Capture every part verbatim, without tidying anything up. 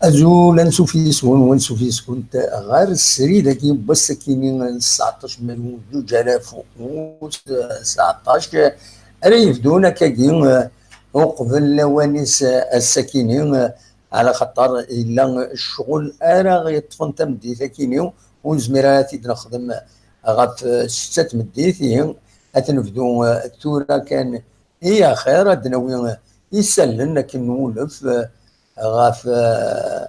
Azul, ansuf yes-wen, wansuf yes-kunt ɣer srid-agi n wass-akini n tseɛṭac Meyyu zuǧ alaf u tseɛṭac, ara yebdun akkagi, eh, uqbel lawan-is, eh, ass-akini, eh, ɛla xaṭer yella ccɣel ara ɣ-yeṭṭfen tameddit-akini, ur nezmir ara ad t-id-nexdem ɣef, eh, setta tmeddit, ihi ad t-nebdu, eh, tura kan. I axir ad d-nawi isallen akken nwulef, eh, ɣef, eh,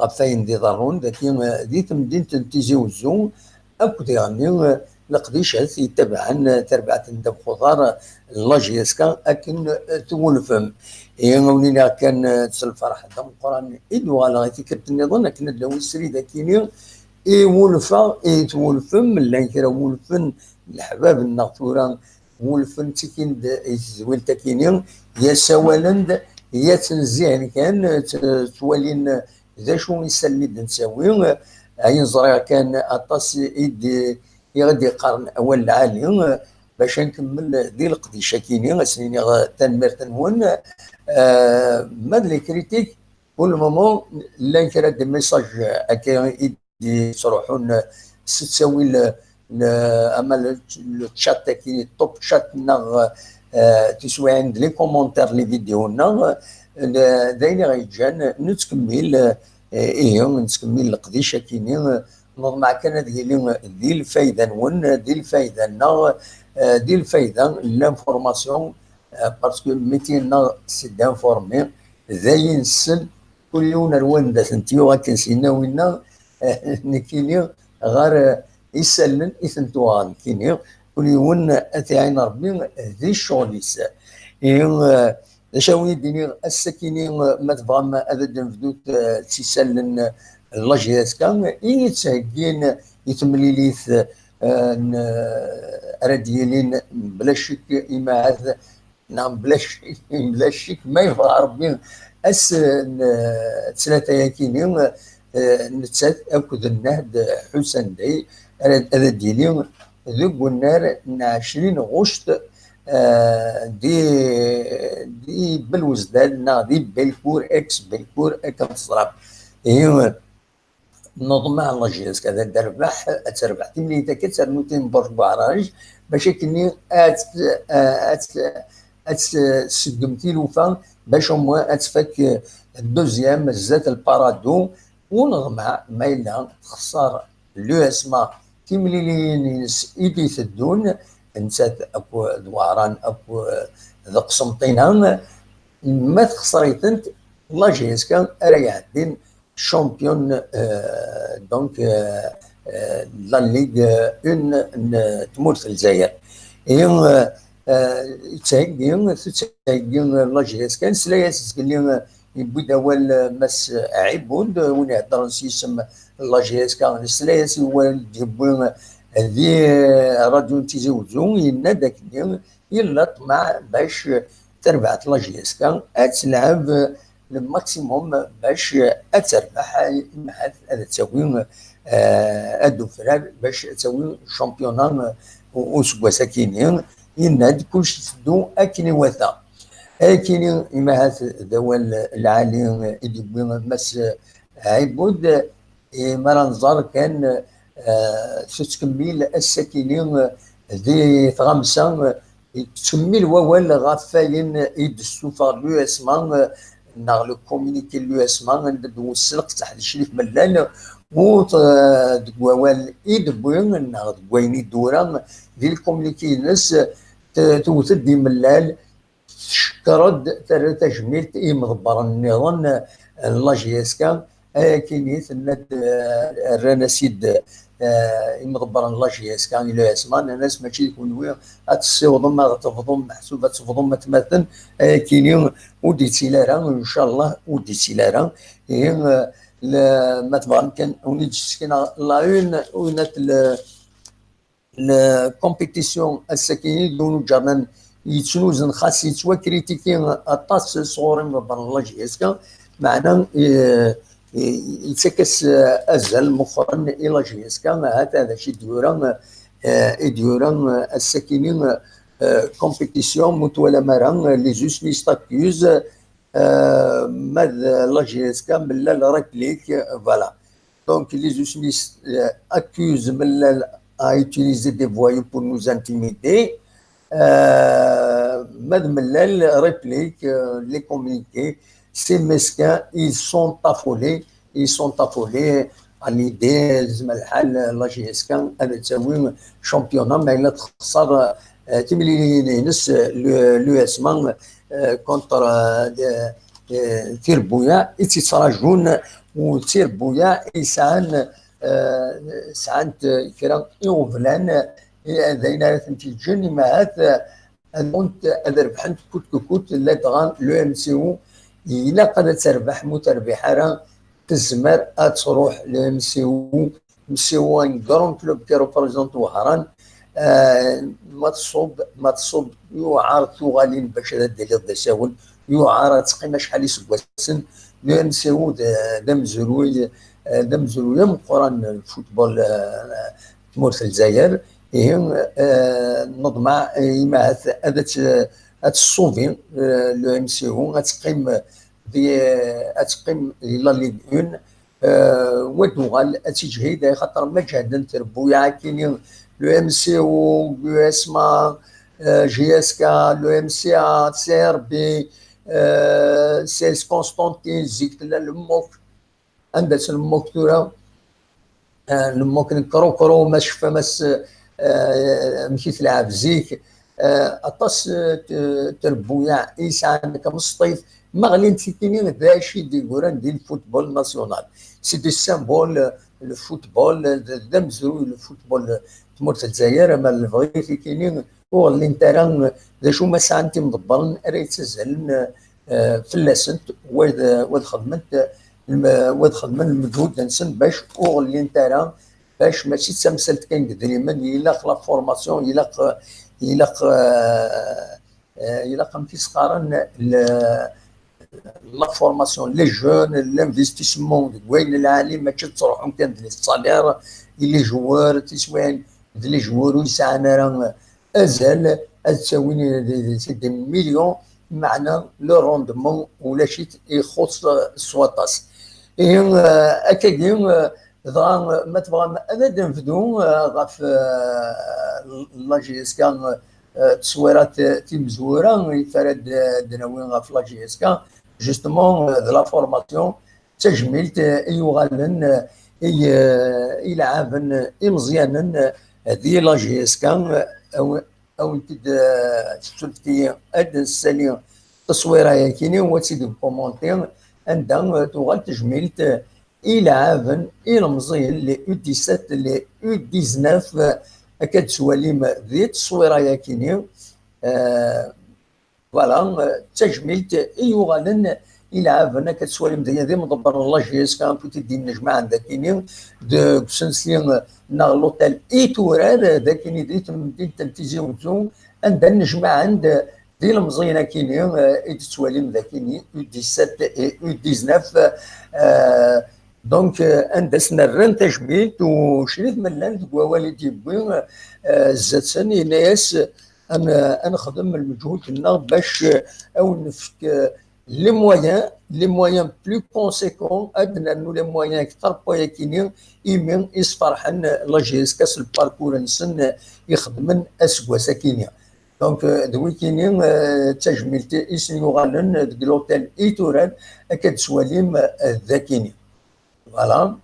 ɣef wayen d-iḍerrun dagi, eh, di temdint n Tizi Uzzu, akked iɣenni, eh, leqdicat yettabaɛen, eh, tarbaɛt n ddabex uḍar, eh, n la J S K akken, eh, twulfem. Ihi, a wen-iniɣ kan, eh, s lferḥ d ameqqran i d-uɣaleɣ i tikkelt nniḍen akken ad d-nawi srid akini i wulfeɣ, i twulfem, llan kra wulfen leḥbab-nneɣ tura, wulfen ttikin-d i tedwilt akini, yasawalen-d, yatten zihen kan, tt-, ttwalin d acu isallen i d-nettawi. Ayen ẓriɣ kan aṭas i d-, i ɣ-d-yeqqaren awal lɛali, bac ad nkemmel di leqdic akini, ad sen-iniɣ tanemmirt-nwen. Eh, ma d les critiques, pour le moment, llan kra de messages akka i d-yettruḥun s ttawil, n, ama le, le chat-agi, top chat neɣ, eh, tiswiɛin d les commentaires, les vidéos-nneɣ, d, d ayen i ɣ-yeǧǧan nettkemmil, eh, ihi, nettkemmil leqdic-akini, neḍmeɛ kan ad yili di lfayda-nwen, di lfayda-nneɣ, eh, di lfayda n l'information, eh, parce que le métier-nneɣ c'est d'informer, d ayen nessen, kul yiwen ar wanda tent-yuɣ akken sinna winna, nekkini ɣer, eh, isallen i tent-uɣeɣ nekkini, kul yiwen ad t-iɛin Rebbi di ccɣel-is. Ihi, eh, d acu ara wen-d-iniɣ ass-akini, eh, ma tebɣam ad d-nebdut, eh, s isallen, eh, n la J S K, i yettheggin i temlilit, eh, n, eh, ara d-yilin mebla ccek, imahat neɣ mebla ccek, mebla ccek, ma yebɣa Rebbi, ass n, eh, ttlata-yakini, eh, nettat akked Nnehd Ḥusan Day ara, ad d-yili deg unnar n ɛecrin ɣuct, eh, di, di Belwezdad neɣ di Belkur, ex Belkur, akken teẓram. Ihi, neḍmeɛ la J S K ad terbeḥ, ad terbeḥ timlilit akka, ad ternu tin n Burj Buɛraj, bac akkenni ad, ad, ad tseggem tilufa, bac au moins ad tfak deuxième zdat lparadu, u neḍmeɛ ma yella texṣer l'U S M A timliliyin-ines i d-iteddun, nettat akked Wehran akked Qsenṭina, ma texṣer-itent, la J S K ara iɛeddin champion, euh, donc, euh, euh, de la Ligue un n tmurt n Lezzayer. Et, euh, euh, tettheggi, tettheggi la J S K, nesla-yas zgelli, euh, yewwi-d awal, euh, Mass Ɛibud, euh, win iheddren s yisem n la J S K, nesla-yas i wawal d-yewwi, euh, di, euh, radio n Tizi Uzzu, yenna-d akken yella ṭṭmeɛ bac terbeɛt la J S K ad telɛeb le maximum bac ad terbeḥ, imahat ad tawi, eh, ad d-ufrar bac ad tawi championnat u-, useggas akini. Yenna-d kullec iteddu akken iwata. Akini, imahat d awal lɛali i d-yewwi Mass Ɛibud. Eh, mi ara nẓer kan, eh, tettkemmil ass-akini, eh, di tɣamsa, eh, yettkemmil wawal ɣef wayen i d-tessufeɣ l'U S M A, eh, neɣ le communiqué n l'U S M A, anda d-wesselq taḥdec n Mellal, u t-, deg wawal i d-wwi, neɣ deg wayen i d-ura di le communiqué-ines, t-, tewwet-d i Mellal, tcekker-d, terra tajmilt i yimḍebbren nniḍen n la J S K. Ayakini tenna-d, eh, rran-as-id, eh, imḍebbren n la J S K i l'U S M A, nnan-as mačči d kunwi ad tessiwḍem, ad tebḍum, meḥsub ad tebḍum atmaten. Ayakini ur d-yettili ara, ncallah ur d-yettili ara. Ihi, eh, le-, ma tebɣam kan, wen-id-ssken la une, une, le, la compétition ass-agi, yiwen uǧernan yettnuzen, xas yettwakritiki aṭas sɣur imḍebbren n la J S K, meɛna, eh, eh, yettak-as, eh, azal meqqren i la J S K, ahat d acu i d-yura, eh, i d-yura, eh, ass-agi, eh, compétition, mu twalam ara, eh, les us mis t'accuse, Euh, ma d la J S K, mlal réplique, voilà. Donc, les Usmis, euh, accusent Mellal à utiliser des voyous pour nous intimider. Euh, ma d Mellal réplique, euh, les communiqués, ces mesquins, ils sont affolés, ils sont affolés à l'idée, زعما الحال, la J S K ad tawi championnat, ma yella txeṣṣer, euh, timliliyin-ines, euh, l'U S M A, euh, contre, euh, euh, tirebbuyaɛ i tt-yettrajun, u tirebbuyaɛ i yesɛan, euh, sɛant kra iɣeblan, eh, d ayen ara tent-yeǧǧen, imahat, eh, ad, ad rebḥent coûte que coûte, ladɣa l'U M C O ilaq ad terbeḥ, ma ur terbiḥ ara, tezmer ad truḥ l'U M C O. M C O, un grand club qui représente Wehran, eh, ma tṣub, ma tṣub, yuɛer tuɣalin bac ad d-tiliḍ d asawen, yuɛer ad teqqim acḥal iseggasen. L'U M C O d, d amezruy, eh, d amezruy ameqqran n lfutbol, eh, tmurt n Lezzayer. Ihi, eh, neḍmeɛ, eh, imahat ad tt-, ad tṣubi, eh, l'U M C O, ad teqqim di, ad teqqim di la Ligue un, eh, wa d-uɣal ad tiǧhid, axaṭer ma ǧehden trebbuyaɛ-agi-nni, l'U M C O, l'U S M A, eh, J S K, l'U M C A, C R B, eh, C S Constantine, zik tella Lemmuk. Anda-tt Lemmuk tura? Eh, Lemmuk n Krukru, ma tcefam ass, eh, amek i telɛab zik. Eh, aṭas, eh, t-, trebbuyaɛ i yesɛan akka mesṭit. Ma ɣlint tikini, d acu i d-yeggran di lfutbol national. C'est des symboles, eh, lfutbol, eh, d, d amezruy lfutbol, eh, tmurt n Lezzayer, ama lebɣi tikini, ur ɣellint ara, eh, d acu ma sɛant imḍebbren ara yettazzalen, eh, fell-asent, wa d, wa d xedment, eh, lm-, wa d xedmen lmeǧhud-nsen bac ur ɣellint ara, bac mačči d tamsalt kan n yedrimen, ilaq la formation, ilaq, ilaq, eh, eh, ilaq amek i s-qqaren, le-, la formation, les jeunes, l'investissement deg wayen lɛali, mačči ad ttruḥun kan d les salaires, i les joueurs, tiswiɛin d les joueurs ur yesɛan ara azal, ad ttawin des, des, des millions, meɛna le rendement ulac-it, ixuṣṣ s waṭas. Ihi, eh, akkagi, eh, dɣa, eh, ma tebɣam ad d-nebdu, eh, ɣef, eh, la J S K, eh, tteswirat timezwura, i ara d-, d-nawi ɣef la J S K, justement, eh, d la formation, d tajmilt, eh, i yuɣalen, eh, i, eh, i leɛɛaben, eh, imeẓyanen, eh, di la J S K, eh, aw-, ad wen-t-id, eh, tettunefk-iyi ad d-nessali tteswira-yagi-ni, ad tt-id-nkumunti, anda, eh, tuɣal tejmilt, eh, i leɛɛaben ilemẓiyen, les U dix-sept, les U dix-neuf, eh, akka d-tettwalim di tteswira-yagi-ni. Eh, Voilà, eh, d tajmilt i yuɣalen i leɛɛaben, akka tettwalim dagi d imḍebbren n la J S K, akk i d-yennejmaɛen dagi-ni, deg usensi, eh, neɣ l'hôtel i turar, eh, dagi-ni di temdint n Tizi Wezzu, anda nnejmaɛen-d d ilemẓiyen akini, eh, i d-tettwalim dagi-ni, U dix-sept et U dix-neuf, eh, donc, eh, anda sen-rran tajmilt, u Crif Mellal deg wawal i d-yewwi, eh, zdat-sen, yenna-yas, ad n-, ad nexdem lmeǧhud-nneɣ bac, eh, ad wen-nefk, eh, les moyens, les moyens plus conséquents, ad nernu les moyens akter n wayakini, imi i sferḥen la J S K s lparkur-nsen, eh, i xedmen aseggas akini. Donc, eh, d wikini, eh, d tajmilt i sen-yuɣalen deg l'hôtel i turar, akka d-tettwalim, eh, dagini. Voilà.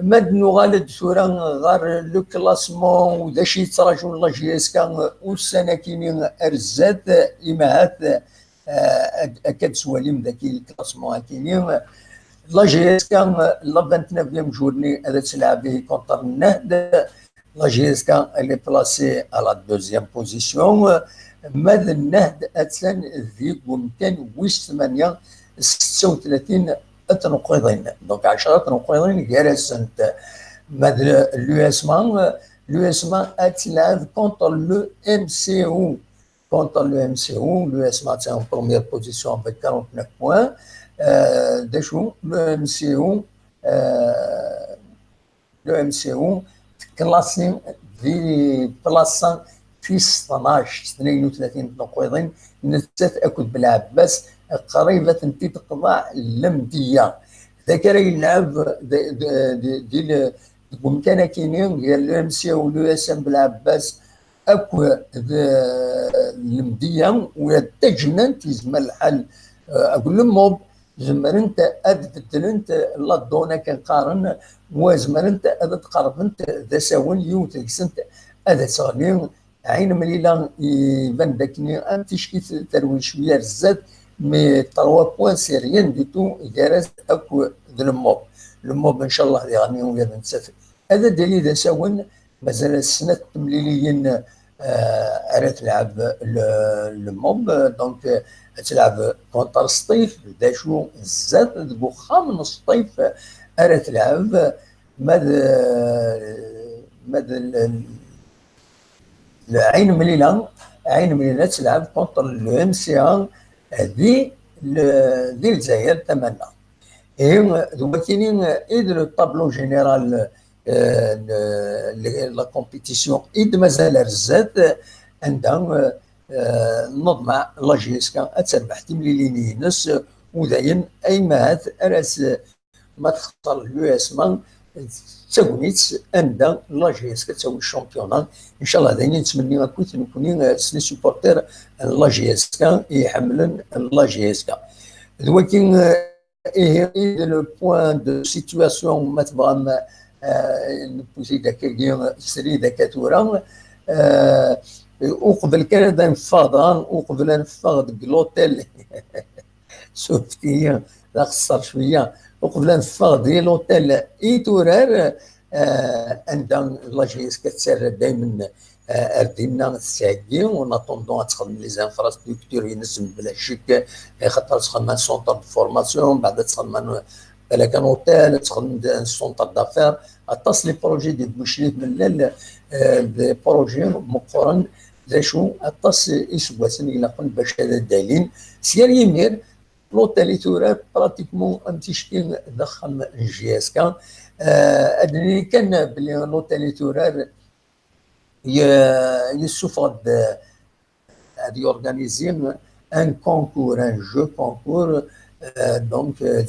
Ma d-nuɣal-d tura ɣer le classement u d acu yettraǧun la J S K ussan akini ar zdat, imahat, eh, ad, akka d-tettwalim dagi le classement akini. La J S K, la vingt-neuvième journée, ad tt-tleɛb contre Nehd. La J S K, elle est placée à la deuxième position. Ma d Nehd, attan di umkan wis tmanya, setta u tlatin tneqqiḍin. Donc, ɛecra tneqqiḍin gar-asent. Ma d l'U S M A, l'U S M A ad tleɛb contre l'U M C O. Contre l'U M C O, l'U S M A est en première position avec quarante-neuf points. Euh, d acu, l'U M C O, euh, l'U M C O, classé di plaça tis tnac, tnayen u tlatin tneqqiḍin, nettat akked Belɛebbas, qrib ad tent-id-teqḍeɛ Lemdeyya. D akka ara yelɛeb d- d- d- di le- deg umkan akini gar l'U M C A u l'U S M Belɛebbas akk d Lemdeyya, u d tajnant yezmer lḥal, eh, akked Le Mob zemrent ad beddlent la donne akken qqaren, wa zemrent ad d-qerrbent d asawen, yiwet deg-sent ad teɣli. Ɛin Mlila iban d akken am tickit terwi cwiya ar zdat, mais trois points c'est rien du tout gar-as akk d Le Mob. Le Mob, ncallah, diɣen ula d nettat ad d-tili d asawen, mazal snat temliliyin, eh, ara telɛeb Le, Le Mob, donc, eh, ad telɛeb contre Sṭif, d acu zdat deg uxxam n Sṭif ara telɛeb, ma d, ma d l- l- Ɛin Mlila, Ɛin Mlila ad telɛeb contre l'U M C A di, le- di Lezzayer tama-nneɣ. Ihi d wakini i d le tableau général, eh, n la compétition i d-mazal ar zdat, anda, eh, neḍmeɛ la J S K ad terbeḥ timlilin-ines, u dayen ay mahat ara s- ma texṣer l'U S M A, d tagnit anda la J S K ad tawi championnat. Ncallah d ayen i nettmenni akkit nekkni, eh, s les supporters n la J S K i iḥemmlen la J S K. D wagi, eh, ihi, i d le point de situation, ma tebɣam, eh, newwi-t-id akkagi srid akka tura. Eh, uqbel kan ad neffeɣ dɣa, uqbel ad neffeɣ deg l'hôtel, surfet-iyi, d axeṣṣar cwiya. Uqbel ad neffeɣ di l'hôtel Iturar, eh, anda la J S K tettarra daymen, eh, ar dinna tettheggi, en attendant ad texdem les infrastructures-ines mebla ccek, eh, axaṭer ad texdem un centre de formation, mbeɛd ad texdem un, balak un hôtel, ad texdem un centre d'affaires, aṭas les projets di Buclik, mlal, eh, des projets meqqren, d acu, aṭas iseggasen ilaqen bac ad d-alin. S yal yimir, l'hôtel Iturar, pratiquement, am ticki d axxam n J S K. Eh, ad d-nini kan belli l'hôtel Iturar ye- yessufeɣ-d ad yorganizi un concours, un jeu concours, eh, donc, eh,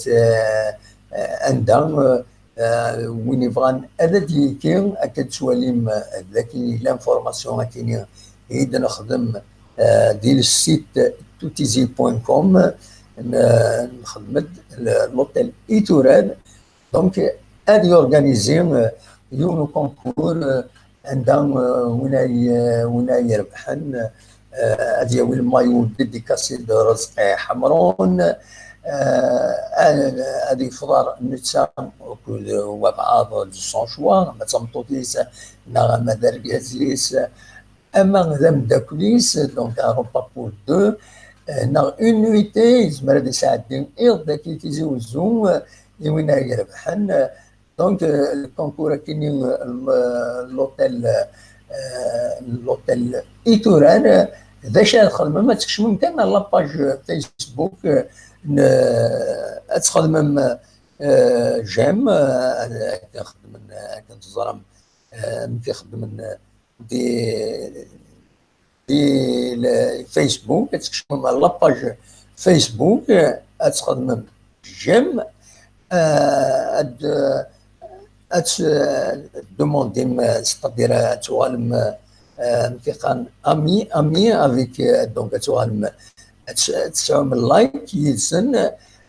eh, anda, eh, eh, win yebɣan ad d-yekki, akka d-tettwalim, eh, d akken l'information akkin i d-nexdem, eh, di le site toutizi point com, n- nexdem-d l- l'hôtel Iturar. Donc, ad yorganizi, eh, yiwen uconcours, eh, anda, eh, win ay, eh, win ay irebḥen, eh, ad yawi le maillot dédicacé de Rezqi Ḥemrun, eh, ad, ad yefḍer netta akked wabɛaḍ de son choix, ama d tameṭṭut-is neɣ ama d argaz-is, ama d ameddakel-is, donc un repas pour deux, eh, neɣ une nuitée, yezmer ad isɛeddi iḍ dagi Tizi Wezzu, eh, i win ay irebḥen. Donc, eh, le concours akini, eh, l'hôtel, eh, l'hôtel Iturar, eh, d acu ara txedmem? Ad tkecmem kan ɣer la page Facebook, eh, n- ad txedmem, eh, j'aime, eh, akken xedmen, akken teẓram, eh, amek i xeddmen, eh, di, di le- Facebook, ad tkecmem ɣer la page Facebook, eh, ad txedmem j'aime, eh, ad, ad t-, demandim, eh, c'est-à-dire ad tuɣalem, eh, amek i qqaren, ami, ami avec, eh, donc ad tuɣalem, ad t- ad tesɛum like yid-sen,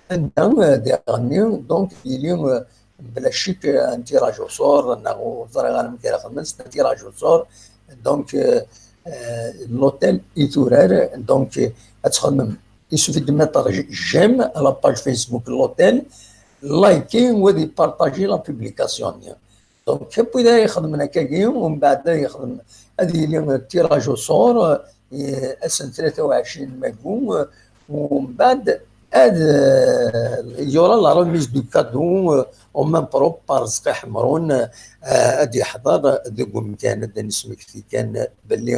anda, eh, diɣenni, donc, yili, eh, bla ccek, eh, un tirage au sort, neɣ ur ẓriɣ ara amek ara xedmen, c'est un tirage au sort. Donc, eh, eh, l'hôtel Iturar, donc, eh, ad txedmem, il suffit de mettre j'aime à la page Facebook de l'hôtel, liker, ou de partager la publication. Donc, wid ara ixedmen akkagi, u mbeɛd ara yexdem, ad yili tirage au sort, eh, ass n tlata u ɛecrin mayu, eh, u mbeɛd ad, eh, il y aura la remise du cadeau, eh, au même propre par Rezqi Ḥemrun, eh, ad yeḥḍer deg umkan, ad d-nesmekti kan belli,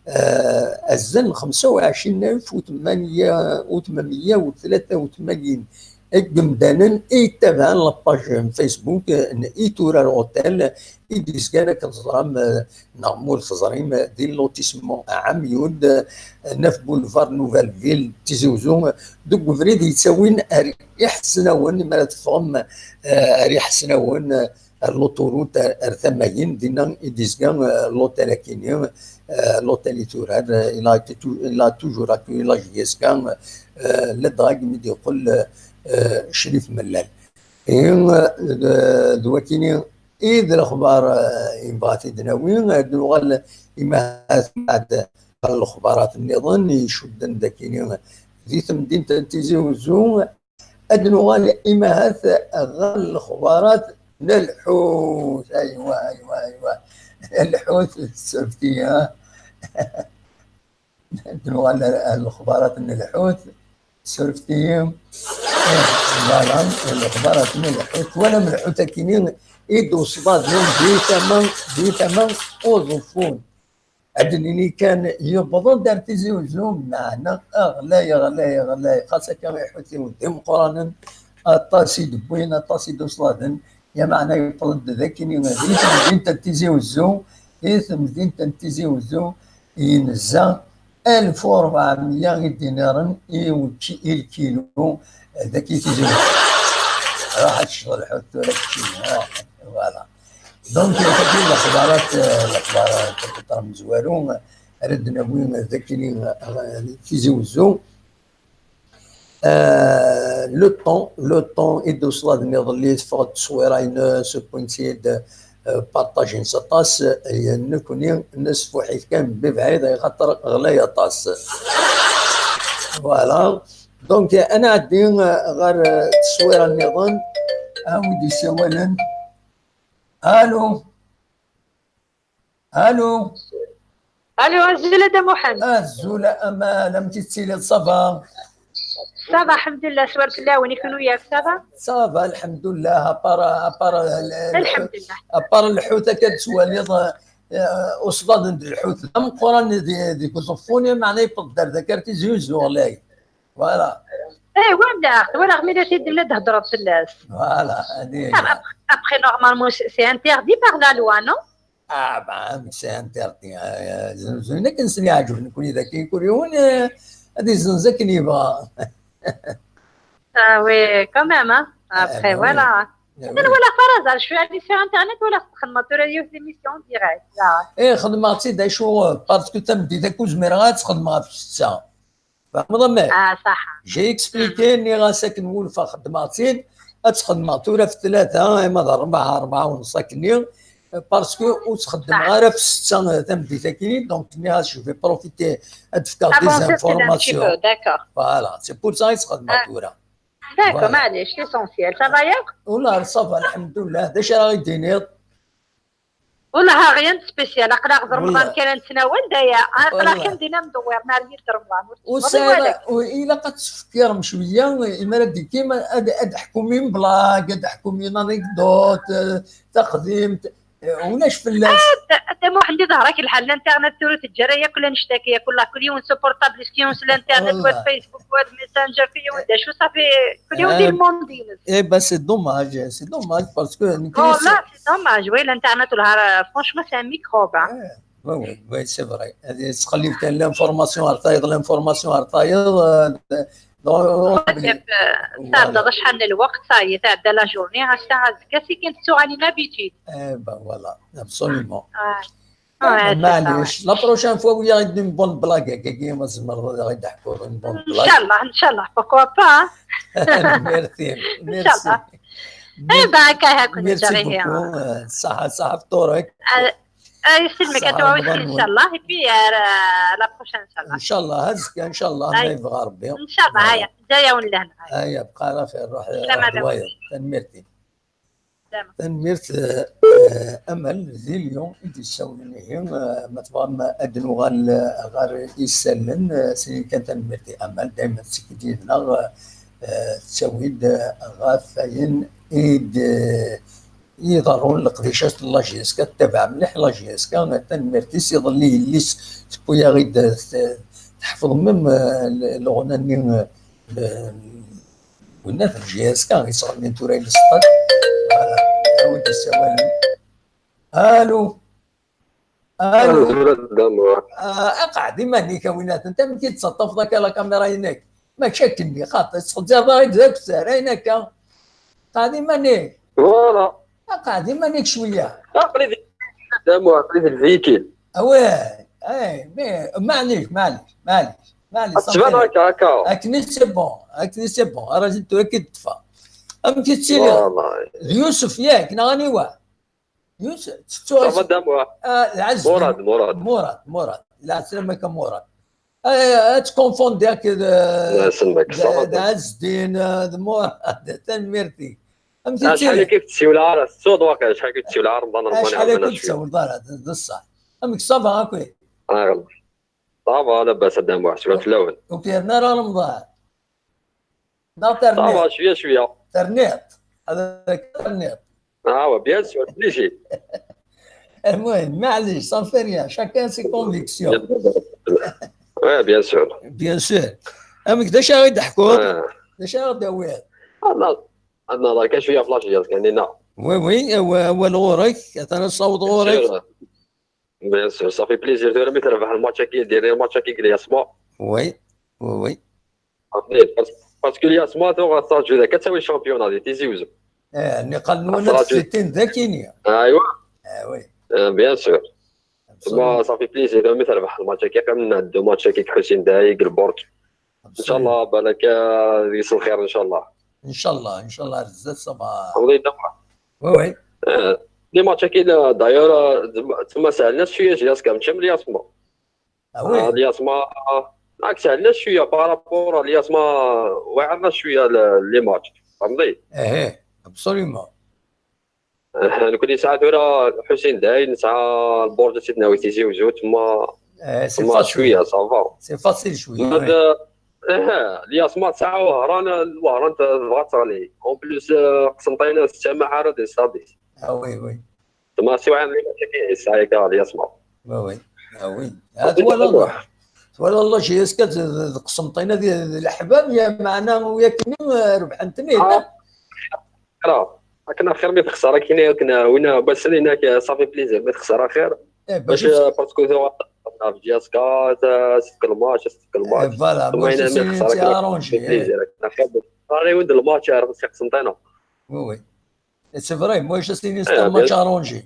eh, azal n xemsa u ɛecrin alef u tmanya u tmanya u tlata u tmanyin Deg yimdanen i yettabaɛen la page n Facebook n Iturar Hotel, i d-yezgan, akken teẓram, eh, neɣ ma ur teẓrim, eh, di lotissement Ɛamyud, eh, neuf boulevard Nouvelle Ville, Tizi Uzzu, eh, deg ubrid yettawin ar Iḥesnawen, mi ara teffɣem, eh, ar Iḥesnawen, eh, ar l'autoroute, ar, ar tama-yin, dinna i d-yezga, eh, l'hôtel akini, eh, l'hôtel Iturar, eh, il a été tou-, il a toujours accueilli la J S K, eh, ladɣa mi d-yeqqel, eh, Crif Mellal. Ihi, eh, d, d wakini i d lexbar, eh, i nebɣa ad t-id-nawi, ad nuɣal imahat mbeɛd ɣer lexbarat nniḍen icudden d akini di temdint n Tizi Uzzu. Ad nuɣal imahat ɣer lexbarat n lḥut. Aywa, aywa, aywa. Lḥut, surfet-iyi, ha? Ad nuɣal ɣer lexbarat n lḥut. Surfet-iyi. Eh, voilà, lexbarat n lḥut. Twalam lḥut akini i d-uṣḍaden di tama, di tama uẓeffun. Ad d-nini kan, yewweḍ-d ar Tizi Uzzu, meɛna ɣlay, ɣlay, ɣlay. Xas akka, iḥutiwen d imeqqranen, aṭas i d-wwin, aṭas i d-uṣladen, ya meɛna yewweḍ-d d akken i, di temdint n Tizi Uzzu, di temdint n Tizi Uzzu, yenza alef u rebɛemya i d-iniren i uki-, i lkilu, d akken i Tizi Uzzu. Ruḥ ad tecceḍ lḥut tura keččini, ah, voilà. Donc, tagi d lexbarat, eh, lexbarat tamezwaru, eh, ara d-nawi d akken, eh, Tizi Uzzu. Eh, le temps, le temps i d-uṣladen iḍelli, teffeɣ-d tteswira-ines, wwin-tt-id, eh, partagen-tt aṭas, eh, nekkni nesfuḥ-it kan bibɛid, axaṭer ɣlay aṭas. Voilà. Donc, ad nɛeddi, eh, ɣer, eh, tteswira nniḍen. A wi d-yessawalen? Allô? Allô? Allô, azul a Dda Muḥend. Azul a Amal, amek i tettiliḍ, ça va? Ça va, alḥemdulillah, swar fell-awen, i kunwi yak, ça va? Ça va, alḥemdulillah, à part, à part, euh, le, le, alḥemdulillah, à part lḥut akka tettwaliḍ, euh, uṣḍaden d lḥut d ameqqran di, deg uẓeffun, meɛna yewweḍ-d ar dakar Tizi Uzzu ɣlay. Voilà. Eh, walaɣ, walaɣ mi la t-id-, la d-heddreḍ fell-as. Voilà, adi. Ah, ap-, après, normalement, c'est, c'est interdit par la loi, non? Ah, bah, c'est interdit. Ah, zun, zun akken sen-iɛǧeb nekkni d akken kul yiwen, eh, ad izzenz akken yebɣa. Ah oui, quand même, hein. Ah, après, bah oui, voilà. Ah, atan oui, walaɣ par hasard, je suis allée sur internet, walaɣ txedmeḍ tura yiwet l'émission en direct, là. Eh, xedmeɣ-tt-id acu, parce que tameddit akk ur zmireɣ ad tt-xedmeɣ ɣef ssetta. Tfehmeḍ amek? Ah, saḥa. J'ai expliqué, nniɣ-as akken wulfeɣ xedmeɣ-tt-id, ad tt-xedmeɣ tura ɣef tlata, ima d rrbeɛ, rrbeɛ u nṣ akkenni, parce que ur tt-xeddmeɣ ara ɣef ssetta tameddit akkenni, donc nniɣ-as je vais profiter ad d-fkeɣ des informations. Avancer un petit peu, d'accord. Voilà, c'est pour ça i tt-xedmeɣ tura. D'accord, voilà, maɛlic, l'essentiel. Ça va yakk? Ula, ça va, alḥemdulillah. D acu ara ɣ-d-tiniḍ? Wellah, rien de spécial. Aql-aɣ d Remḍan kan ad nettnawal, d aya. Aql-aɣ kan din ad ndewwir, ma ar yir d Remḍan. Ur tesmeḍ i walak. Ilaq ad tesfekirem cwiya, imi ara d-ikkim, ad, ad ḥkumin blague, ad ḥkumin anecdote, eh, taqdimt, eh, ulac fell-as. Ah, d-, d-, Muḥend, iḍher-ak lḥal, l'internet tura teǧǧa ara yakk annect-agi, yakk la, kul yiwen s portable-is, kul yiwen s l'internet, wa d Facebook, wa d Messenger, kul yiwen d acu, safi, kul yiwen di lmond-ines. Eh ben, c'est dommage, c'est dommage, parce que nekk... Wallah, c'est dommage, oui, l'internet, wallah, franchement, c'est un microbe, hein. Oui, oui, oui, c'est vrai. Ad yettqellib kan l'information ar tayeḍ, l'information ar tayeḍ, euh, donc, euh, tesɛeddaḍ acḥal n lweqt, ça y est, tɛedda la journée, ass-a, azekka, c'est kan tettuɣal une habitude. Eh ben, voilà, absolument. Ouais. Ah, c'est ça, ouais. Maɛlic, la prochaine fois, wiyaɣ-d une bonne blague, akkagi, ma tzemreḍ ad aɣ-d-teḥkuḍ une bonne blague. Inchallah, inchallah, pourquoi pas, hein? Merci, merci. Inchallah. Eh ben, akka, hakun. Merci beaucoup, euh, ṣaḥa, ṣaḥa fṭur-ik. Ah, yesselmek a toi aussi, inchallah, et puis, euh, la prochaine, inchallah. Inchallah, azekka, inchallah, ma yebɣa Rebbi. Inchallah, aya, ǧǧa-yawen lehna. Aya, bqa ala xir, ruḥ, ruḥ d wayeḍ. Tanemmirt. Tanemmirt, eh, Amal di Lyon i d-yessawlen ihi, eh, ma tebɣam ad nuɣal, eh, ɣer isallen, eh, sinin kan tanemmirt i Amal, dayma tettekki-d yid-neɣ, eh, tettawi-d, eh, ɣef wayen i d, eh, i iḍerrun leqdicat n la J S K, tettabaɛ mliḥ la J S K, tanemmirt-is. Iḍelli yelli-s tewwi-yaɣ-id, eh, te-, teḥfeḍ même, eh, leɣna-nni, eh, Winna f J S K, yettɣennin tura i lsṭat. Voilà. Awi-d ssawalen. Allô. Allô. Azul a Dda Muḥ. Ah, aqɛed iman-ik a winna, anta amek i d-tettaṭṭafeḍ akka la caméra-inek? Mačči akkenni, xaṭi, tettxezzireḍ-aɣ-id d akessar, ayen akka. Qɛed iman-ik. Voilà. Aqɛed iman-ik cwiya. Aql-i di Dda Muḥ, aql-i di lveyikil. Ah ouais, eh, mais, maɛlic, maɛlic, maɛlic, maɛlic, Ad tban صافي. Akka, akka. Akken c'est bon, akken c'est bon. Ara tura ki d-ṭṭfa. Amek i tettiliḍ? Voilà. D Yusef, yak, neɣ aniwa? Yusef, tettu Ça va Dda Muḥ. Ah, Lɛezz. Murad, Murad. Murad, Murad. Lɛeslama akka Murad. Ah, ad tkonfundi akked, eh, Lɛeslama, ça va d Ɛezdin, eh, d Murad. Tanemmirt-ik. Amek i Acḥal tettiliḍ? akka i k-tessiwel ara, tettuḍ waqila, acḥal akka i k-tessiwel ara Remḍan, Remḍan Acḥal iɛawen akka acwi. d-tessawleḍ ara, d ṣṣeḥ. Amek ça va akk? Ah, ça va, labas a Dda Muḥ, swat fell-awen. Ur k-yerna ara Remḍan. Neɣ Ça va, terniḍ? cwiya, cwiya. Terniḍ. Ad terniḍ. Ah, ouais, bien sûr, obligé. المهم, maɛlic, ça ne fait rien. Chacun ses convictions. Ouais, bien sûr. Bien sûr. Amek, d acu ara yi-d-teḥkuḍ? Ah. D acu ara d-tawiḍ? Ad nehḍer kan cwiya f l'âge, kan, non. Oui, oui, awa-, awal ɣur-k, atan ad saweḍ ɣur-k. Sûr. Bien sûr, ça fait plaisir. Tura mi terbeḥ lmatch-agi, dernier match-agi deg Lyasma. Oui, oui, oui. Parce, parce que Lyasma tuɣa tettṛaju daki ad tawi championnat di Tizi Uzzu. Eh, niqal nwen ad fiten d akini. Aywa. Ah oui. Eh, bien sûr. Absolument. Ça fait plaisir. Tura mi terbeḥ lmatch-agi, qqimen ad nɛeddu match-agi deg Ḥusin Dayeg, deg lburǧ. Inchallah, balak, eh, deg-s lxir, inchallah. Inchallah, inchallah, ar zdat, ça va. Alhamdulillah. Oui, oui. Eh, les matchs-agi, d'ailleurs, eh, tma sehlen-as cwiya Lyasma, mačči am Lyasma. Ah oui. Eh, Lyasma, eh, sehlen-as cwiya par rapport à Lyasma, waɛren-as cwiya le-, les matchs. Fhemti? Eh, eh, absolument. Eh, nekkni nesɛa tura Ḥusin Dayeg, nesɛa lburǧ ad t-id-nawi Tizi Uzzu, tma, Eh, c'est tma facile. Cwiya, ça va. C'est facile شوية. Mais, Oui. eh, eh, Lyasma tesɛa Wehran, Wehran tebɣa ad teɣli. En plus, eh, Qsenṭina tettama ara d stade-is. Ah oui, oui. Tma siwa les matchs-agi, yesɛa akka Lyasma. Oui, oui. Ah oui. Ah, twalaḍ, twalaḍ la J S K d, d, d Qsenṭina d, d leḥbab, ya meɛna yak-nni, eh, rebḥen-ten-id. Ah. Voilà. Akken axir mi texser akken, akken win basen inak, ça fait plaisir mi texser axir. Eh, Bac, bac parce que tuɣa J S K tefk lmatch, tefk lmatch. Eh, voilà, Tma moi, yina je mi suis texser akken arrangé, fait plaisir. Akken axir. Rari win d lmatch ar Qsenṭina. Oui, oui. C'est vrai, moi, je suis Eh, un match bien. Arrangé.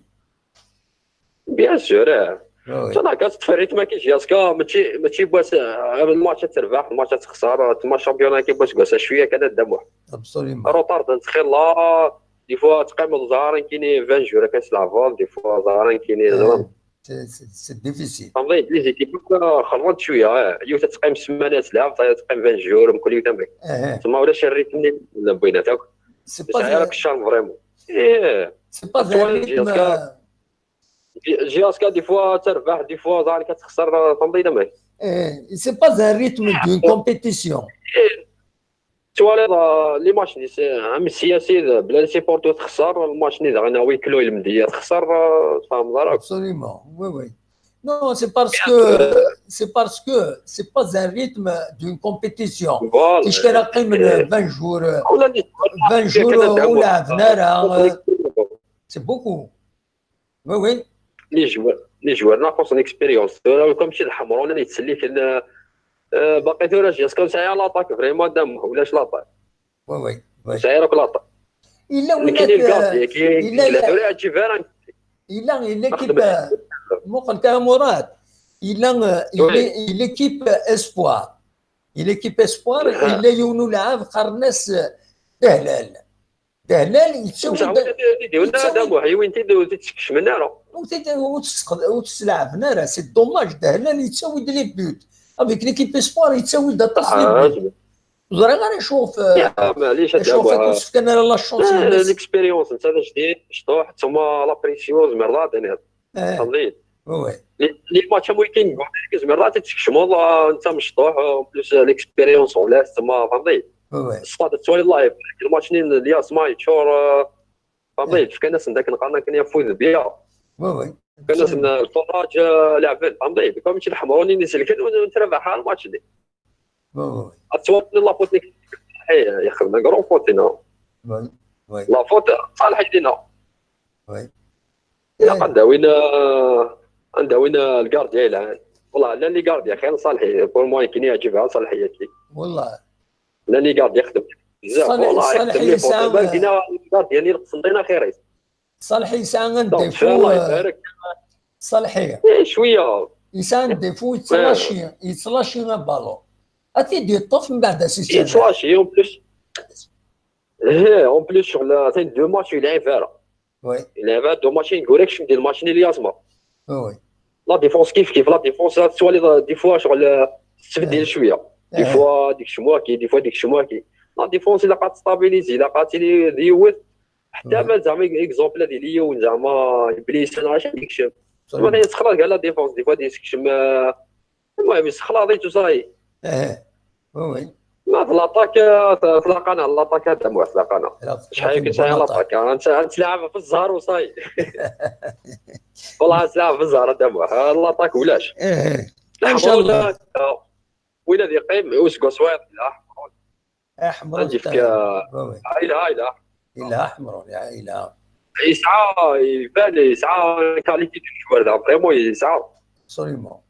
Bien sûr, eh. Oui, oui. Tana kas tferrit ma ki J S K, mačči, mačči bas, eh, lmatch ad terbeḥ, lmatch ad texser, tma championnat-agi bas gwas cwiya kan ad damuḥ. Absolument. Retard n txilla, des fois teqqimeḍ ẓar ankini vingt jours akken tleɛbeḍ, des fois ẓar ankini Eh, ẓran. C'est, c'est, c'est difficile. Fhemti, les équipes xelḍent cwiya, eh. Yiwet ad teqqim ssmana ad tleɛb, tayeḍ ad teqqim vingt jours, mkul yiwet amek. Eh, eh. Tma ulac rrythm-nni n lbinat akk. C'est pas Tesɛa un, akk ccan vraiment. Eh, c'est pas tu vois, un rythme, J S K, J S K des fois terbeḥ, des fois ẓar ad texser, fhemti amek. eh, c'est pas un rythme d'une compétition. Eh, twaliḍ, eh, les matchs-nni, eh, am siyasi, bla les supporters texser, lmatch-nni daɣen à huis clos i lmedya texser, eh, tfehmeḍ ara. Absolument, oui, oui. Non, c'est parce que, c'est parce que c'est pas un rythme d'une compétition. Voilà. Ticki ara qqimen Eh. vingt jours, Wala les vingt jours, ur lɛaben ara, c'est beaucoup. Oui, oui. Les joueurs, les joueurs ناقصين expérience. Tura comme si Ḥemrun yettselliken, eh, eh, baqi tura J S K ur nesɛi l'attaque vraiment, damuḥ ulac l'attaque. Oui, oui, oui. Ur nesɛi ara l'attaque. Yella Nekkini winna, le gardien-agi, yella, tura yeɛǧib ara. Yella, yella l'équipe, muqel kan a Murad. Yella, eh, Oui. yella l'équipe espoir. Yella l'équipe espoir, Ah. Yella yiwen ulɛab qqaren-as, eh, Dehlal. Dehlal yettawi-d, Mzeɛwel ad, ad, ad, yettawi-d damuḥ, yiwin-t-id ur t-id-skecmen ara. ur t-id-, ur t-, ur t-sleɛben ara. C'est dommage, Dehlal yettawi-d les buts. Avec l'équipe espoir yettawi-d aṭas les Ah, buts. Ur ẓriɣ ara acu ɣef, ya, maɛlic, a acu ɣef damuḥ. ur s-fkan ara la chance Eh, ines. L'expérience, netta d ajdid, mecṭuḥ, tma la pression, zemreḍ ad tiniḍ. Eh, Fhemti? oui, oui. Les, les matchs am week-end, zemreḍ ad t-id-tkecmeḍ, eh, netta mecṭuḥ, en plus, eh, l'expérience ɣur-s, tma, fhemti? Oui, oui. Ṣṣfad ad twaliḍ live, lmatch-nni n Lyasma yeččur, eh, fhemti? Fkan-asen-d akken qqaren akken afud bya. Oui, oui. Fkan-asen, eh, lfuraj, eh, leɛben, fhemti? Comme mačči d Ḥemrun i iselken, ur, ur trabaḥ ara lmatch-nni. Oui, oui. Ad twaliḍ la faute-nni. Salhi yexdem un grand faute-ina. Oui, oui, La faute, Salhi dina. Oui. Ilaq ad d-awin, euh, ad d-awin, euh, le gardien yelhan. Wallah, llan les gardiens xir Salhi. Pour moi, nekk yeɛǧeb-iyi Salhi-agi. Wallah. Llan les gardiens xeddmen bzaf. Salhi, Wallah, Salhi xeddmen les fautes. yesɛa, Bal dina le gardien-nni n Leqsenṭina xir-is. Salhi yesɛa un Donc, défaut, Allah euh, ibarak. Salhi Eh, cwiya. yesɛa un défaut, yettlaci, yettlaci un ballon. Ad t-id-yeṭṭef, mbeɛd ad s-iserreḥ. Yettlaci, en plus. Eh, en plus, sur la fin de deux matchs, il est vert. Oui, Il est vert, deux matchs, il y a des matchs, il y a oui. La défense كيف كيف, la défense, soit des fois, sur le, c'est des joueurs. Des fois, des chemouaki, des fois, des chemouaki. La défense, il a pas stabilisé, il a pas tiré des huit. حتى Ouais. ما زعما exemple هذه ليون زعما يبليسي انا عشان ديك الشيء. زعما Absolument. يسخر كاع la défense, des fois des chemouaki. المهم يسخر هذه tout ça. Eh, oui, oui. ما في l'attaque, في l'attaque انا, l'attaque هذا مو في l'attaque انا. Alors, شحال c'est كنت une bonne على attaque. l'attaque, انت انت تلعب في الزهر وصاي. والله تلعب في الزهر هذا مو l'attaque ولاش. Eh, إن شاء الله. وين هذه يقيم وسكو سوير لا. احمر عندي في التاع-، oui, oui. هايله هايله. الا احمر يا الا. يسعى يبان يسعى qualité de joueur هذا, vraiment يسعى. Absolument.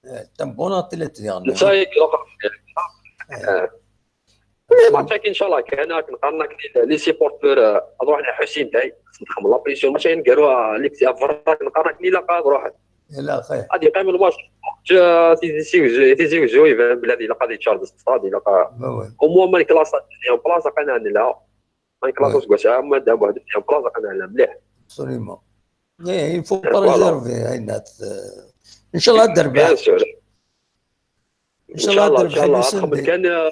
Eh, c'est un bon athlète يعني. نساي الماتش ان شاء الله كاين, كنقارنك les supporters, نروح لحسين داي, نخدم la pression, ماشي نقالوها ليك تي افراك, نقارنك لي لا قاد روح. الا خير. غادي يقيم الماتش. جا تيزي سي وزو, تيزي وزو يبان بلادي الا قاد يتشارج الستاد الا قاد. Oui, oui. Au moins ما نكلاس ديزيام بلاصه قنعنا لها. ما نكلاس Ouais. سكواش اما دابا واحد ديزيام بلاصه قنعنا مليح. Absolument. Eh, il faut Voilà. Préserver, Aynat. ان شاء الله تربح. Bien sûr. ان شاء الله ان تربح شاء الله الوسندي. تخمم كان.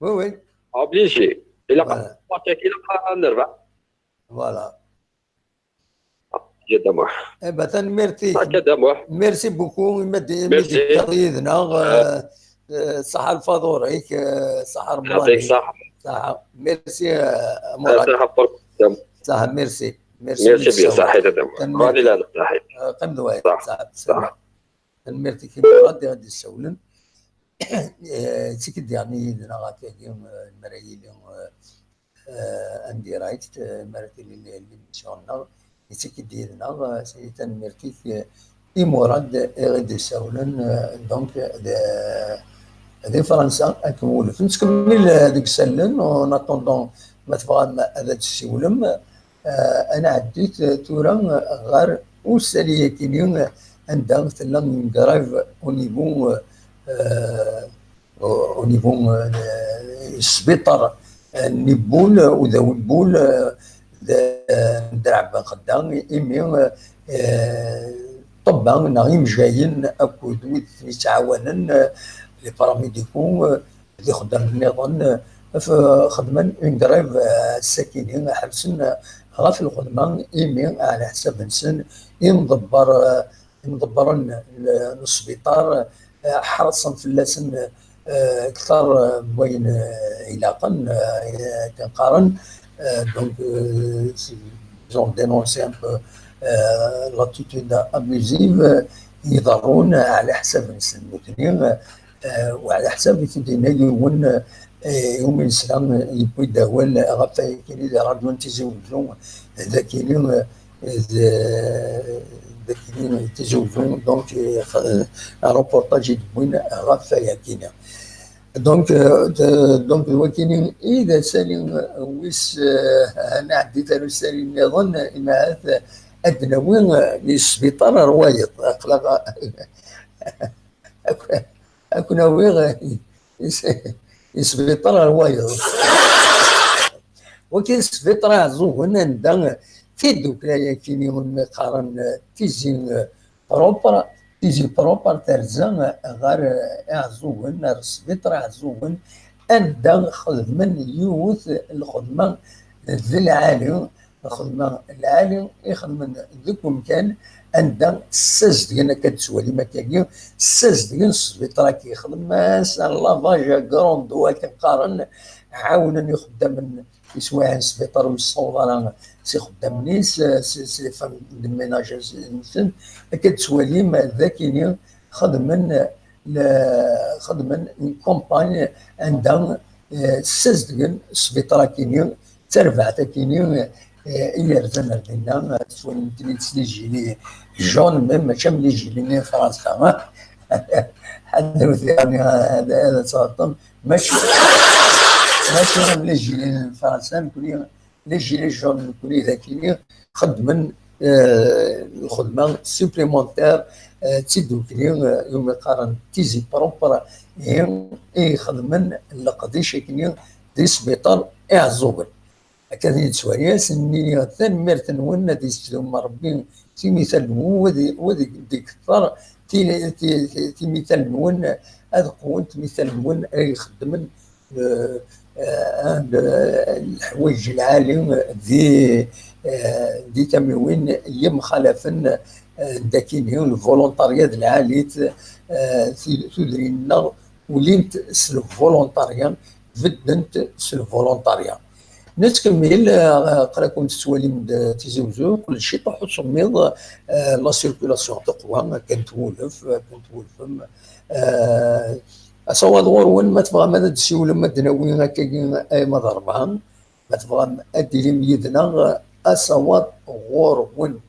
Oui, oui. Obligé. الا قاد Voilà. الماتش الا قاد نربح. Voilà. جد مح. Eh ben, tanemmirt-ik. هكا دموح. Merci beaucoup. Merci. Yid-neɣ, eh, eh, ṣaḥa lfaḍur-ik, eh, ṣaḥa Remḍan-ik. يعطيك الصحة. Ṣaḥa. Merci, eh, Murad. صحة برك. Ṣaḥa, merci. Merci. Merci bien, صحيت دموح. راني لا صحيت. Eh, qqim d wayeḍ. صح. Ṣaḥa, ṣaḥa. Tanemmirt-ik i Murad i ɣ-d-yessawlen. Eh, d tikkelt-nni yid-neɣ akkagi, eh, mi ara yili, eh, eh, en direct, eh, mi ara tili l'émission-nneɣ, d tikkelt-nni yid-neɣ, eh, tanemmirt-ik, eh, i Murad i ɣ-d-yessawlen, eh, donc, d, di Fransa, akken wulef. Nettkemmil, eh, deg isallen, en attendant, ma tebɣam ad d-tessiwlem, eh, ad nɛeddi t-, tura ɣer usali-agi-nni, anda tella une grève au niveau, eh, au niveau, eh, n sbiṭar, eh, n Ibul, Udawi n Ibul, eh, d, eh, n Draɛ Ben Xedda, imi, eh, ṭṭebba neɣ imejjayen akked wid ten-yettɛawanen, eh, les paramédicaux, eh, d ixeddamen nniḍen, eh, f-, xedmen une grève, eh, ass-agi-nni, ḥebsen, eh, ɣef lxedma, imi, ɛla ḥsab-nsen, imḍebber, eh, imḍebbren n, n sbiṭar, eh, ḥerṣen fell-asen, eh, kter, eh, n wayen, eh, ilaqen, eh, akken qqaren, eh, donc, eh, ils ont dénoncé un peu, eh, l'attitude abusive, eh, iḍerrun ɛla ḥsab-nsen nutni, eh, eh, u ɛla ḥsab i t-id-yenna yiwen, eh, iwumi nesla, eh, yewwi-d awal ɣef wayagi di ṛṛadyu n Tizi Wezzu, d akini, eh, d, d akini Tizi Wezzu, donc, eh, x-, eh, reportage i d-wwin ɣef wayagi. Donc, eh, d, donc, d wakini i d asali, eh, wis, eh, ad nɛeddi ar usali nniḍen, eh, imahat, eh, ad d-nawi, eh, di sbiṭar ar wayeḍ. Aql-aɣ, Ak-, ad ken-awiɣ, eh, is-, isbiṭar ar wayeḍ. Wagi d sbiṭar Iɛeẓẓugen anda tiddukla-agi-nni umi qqaren, eh, Tizi, eh, Propre, Tizi Propre terza, eh, ɣer, eh, Iɛeẓẓugen, ar sbiṭar Iɛeẓẓugen, anda xedmen yiwet lxedma d lɛali, lxedma lɛali i xedmen deg umkan anda ssazedgen, akka d-tettwalim akkagi, ssazedgen s sbiṭar-agi, xedmen-as un lavage à grande eau akken qqaren, ɛawnen ixeddamen yeswiɛen sbiṭar ur yessaweḍ ara s ixeddamen-is, s, s les femmes de ménage-nsen, akka d-tettwalim d akini xedmen la xedmen une campagne anda, eh, ssazedgen sbiṭar akini, d tarbaɛt akini, eh, i yerzan ar dinna, eh, ttwalin-ten-id s les gilets jaunes, même mačči am les gilets-nni n Fransa, ah. Ḥadret, yeɛni, ad, ad tɣelṭem. Mačči, mačči am les gilets n Fransa, nekkni les gilets jaunes nekkni d akini xeddmen, eh, lxedma supplémentaire, eh, d tidukli, eh, iwumi qqaren tizi propre, ihi i ixedmen leqdic akini di sbiṭar Iɛeẓẓugen. Akka d nettwali asen-nni tanemmirt-nwen, ad yessedum Rebbi timital-nwen, wa d, wa d, d-ikter ti-, ti-, ti-, timital-nwen, ad qwent timital-nwen ay ixeddmen eh, eh, leḥwayeǧ lɛali di, eh, di tamiwin yemxalafen, eh, dakini, lvolontariat lɛalit, eh, ti-, tudrin-nneɣ ulint s lvolontariat, beddent s lvolontariat. Nettkemmil, eh, aql-aken tettwalim-d Tizi Wezzu, qleb ciṭuḥ usemmiḍ, eh, la circulation teqwa, akken twulef, akken twulfem, eh, Asawaḍ ɣur-wen, ma tebɣam ad d-tessiwlem, ad d-nawi akkagi, ay ma d rebɛa. Ma tebɣam ad d-tilim yid-neɣ, asawaḍ ɣur-wen.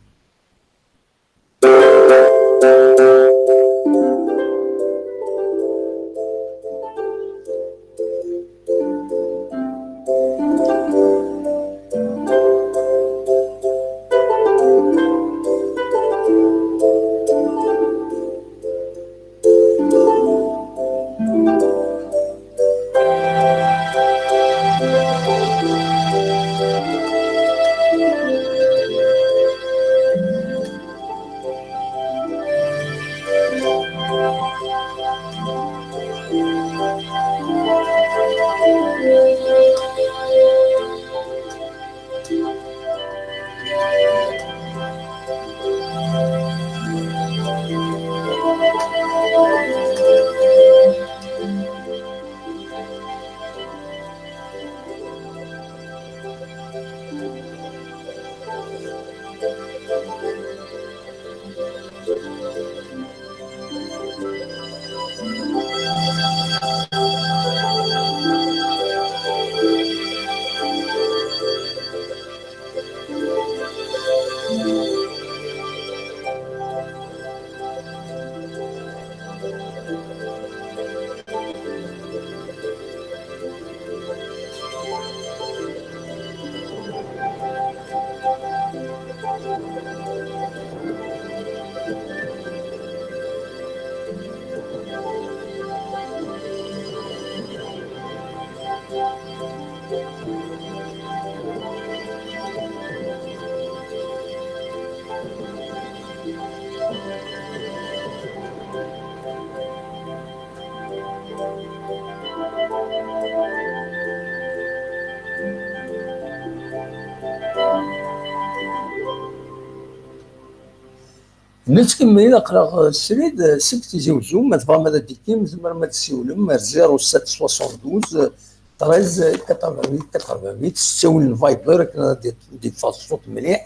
Nettkemmil, aql-aɣ srid seg Tizi Wezzu, ma tebɣam ad d-tekkim, tzemrem ad d-tessiwlem ar zéro sept soixante-douze treize quatre-vingt-huit quatre-vingt-huit, s ttawil n Viber, akken ad d-, d-iffeɣ ṣṣut mliḥ.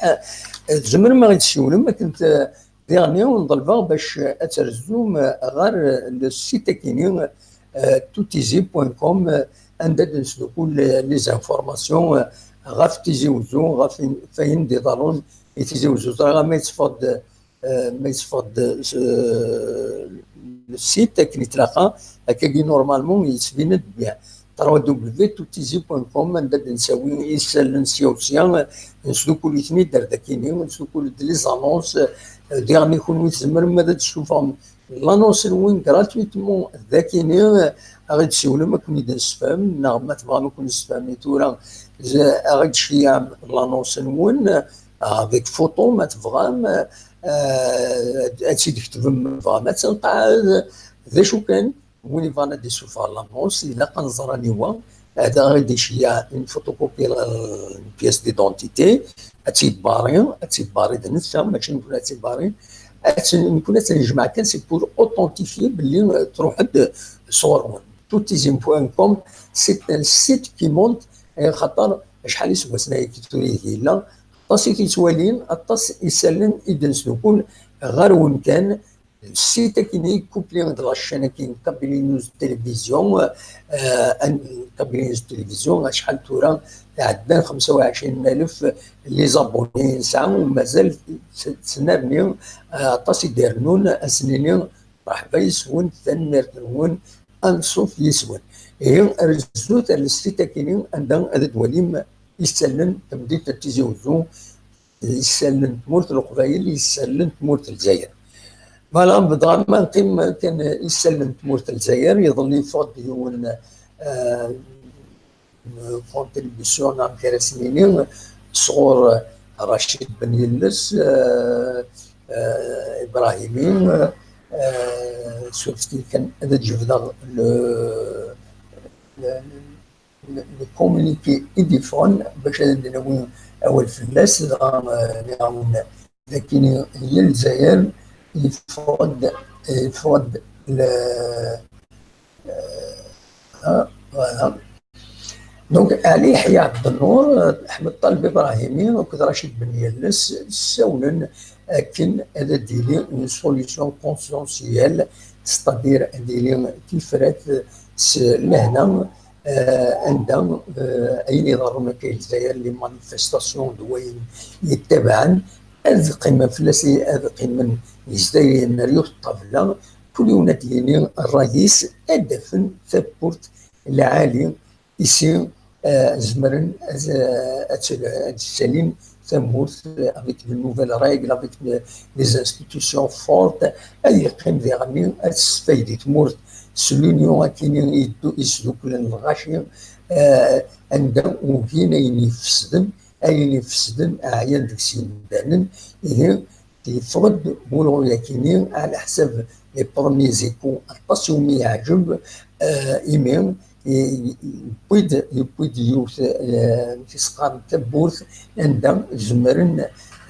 Eh, tzemrem ad ɣ-d-tessiwlem, akken t-, diɣen ur nḍelbeɣ bac ad terzum ɣer le site akini, eh, toutizi point com, eh, anda d-nesdukul, eh, les informations, eh, ɣef Tizi Wezzu, ɣef in-, f ayen d-iḍerrun i Tizi Wezzu. Ẓriɣ ama yetteffeɣ-d, eh, ma yetteffeɣ-d, eh, le site akken i tlaqqa, akkagi normalement yettbin-d bien. trois w w w point toutizi point com, anda d-nsawi isallen sya u sya, nesdukul-iten-id ar dakini, nesdukul-d les annonces, eh, diɣen i kunwi tzemrem ad d-tessufɣem l'annonce-nwen gratuitement dakini, eh, ad ɣ-d-tessiwlem ad ken-id-nessefhem, neɣ ma tebɣam ad ken-nessefhem i tura, z-, ad ɣ-d-tceyyɛem l'annonce-nwen, eh, avec photo ma tebɣam, eh, ad tt-id-tketbem ma tebɣam ad tenqaɛed, d acu kan. Win yebɣan ad d-issufeɣ l'annonce, ilaq ad nẓer aniwa, ad aɣ-d-iceyyeɛ une photocopie, euh, une pièce d'identité, ad tt-yebbari, ad tt-yebbari d netta, mačči nekkni ad tt-yebbari, ad tt-, nekkni ad tt-nejmeɛ kan, c'est pour authentifier belli, euh, truḥ-d sɣur-wen. Toutizi point com, c'est un site qui montre, eh, xaṭer acḥal iseggasen aya tura ihi yella, aṭas i t-yettwalin, aṭas isallen i d-nesdukul ɣer wemkan, Le site-agi, couplé d la chaîne-agi, Kabylie News Télévision, euh, un- Kabylie News Télévision, acḥal tura, ɛeddan xemsa u ɛecrin alef les abonnés nesɛa, u mazal tt- ttnerni, euh, aṭas i d-irennun, ad sen-nini mṛeḥba yes-wen, tanemmirt-nwen, anṣuf yes-wen. Ihi, rrezut ar le site-agi anda ad d-twalim isallen n temdint n Tizi Uzzu, isallen n tmurt n Leqbayel, isallen n tmurt n Lezzayer. Voilà, bɣiɣ ma neqqim kan isallen n tmurt n Lezzayer, iḍelli yeffeɣ-d yiwen, euh, contribution, amek ara s-nini, sɣur Racid Ben Yelles, euh, euh, Ibrahimi, euh, surfet-iyi kan ad d-jebdeɣ le, le, le, le communiqué i d-yeffɣen bac ad d-nawi awal fell-as, dɣa, euh, nniɣ-awen d akken i Lezzayer yeffeɣ-d, yeffeɣ-d le, euh, ah, voilà. Donc, Ali Ḥya Ɛebdennur, euh, Ḥmed Ṭaleb Ibrahimi akked Racid Ben Yelles ssawlen akken ad d-tili une solution consensuelle, c'est-à-dire ad d-tili tifrat s lehna, euh, anda, euh, ayen iḍerrun akka i Lezzayer, les manifestations d wayen yettabaɛen, ad qqimen fell-as, ad qqimen Yezzayer ar yiwet n ṭṭabla, kul yiwen ad d-yini ṛṛay-is, ad d-afen tawwurt lɛali, ici, euh, zemren ad, ad, ad ttalin tamurt, euh, avec de nouvelles règles, avec de- des institutions fortes, ad yeqqim diɣenni ad tesfaydi tmurt s l'union akini yesduklen lɣaci, euh, anda ugin ayen ifesden, ayen ifesden ɛyan deg-s yimdanen, ihi yeffeɣ-d wulɣu-yakini ɛla ḥsab les premiers échos, aṭas iwumi yeɛǧeb, euh, imi yewwi-d, yewwi-d yiwet, euh, amek i s-qqaren, tawwurt anda zemren,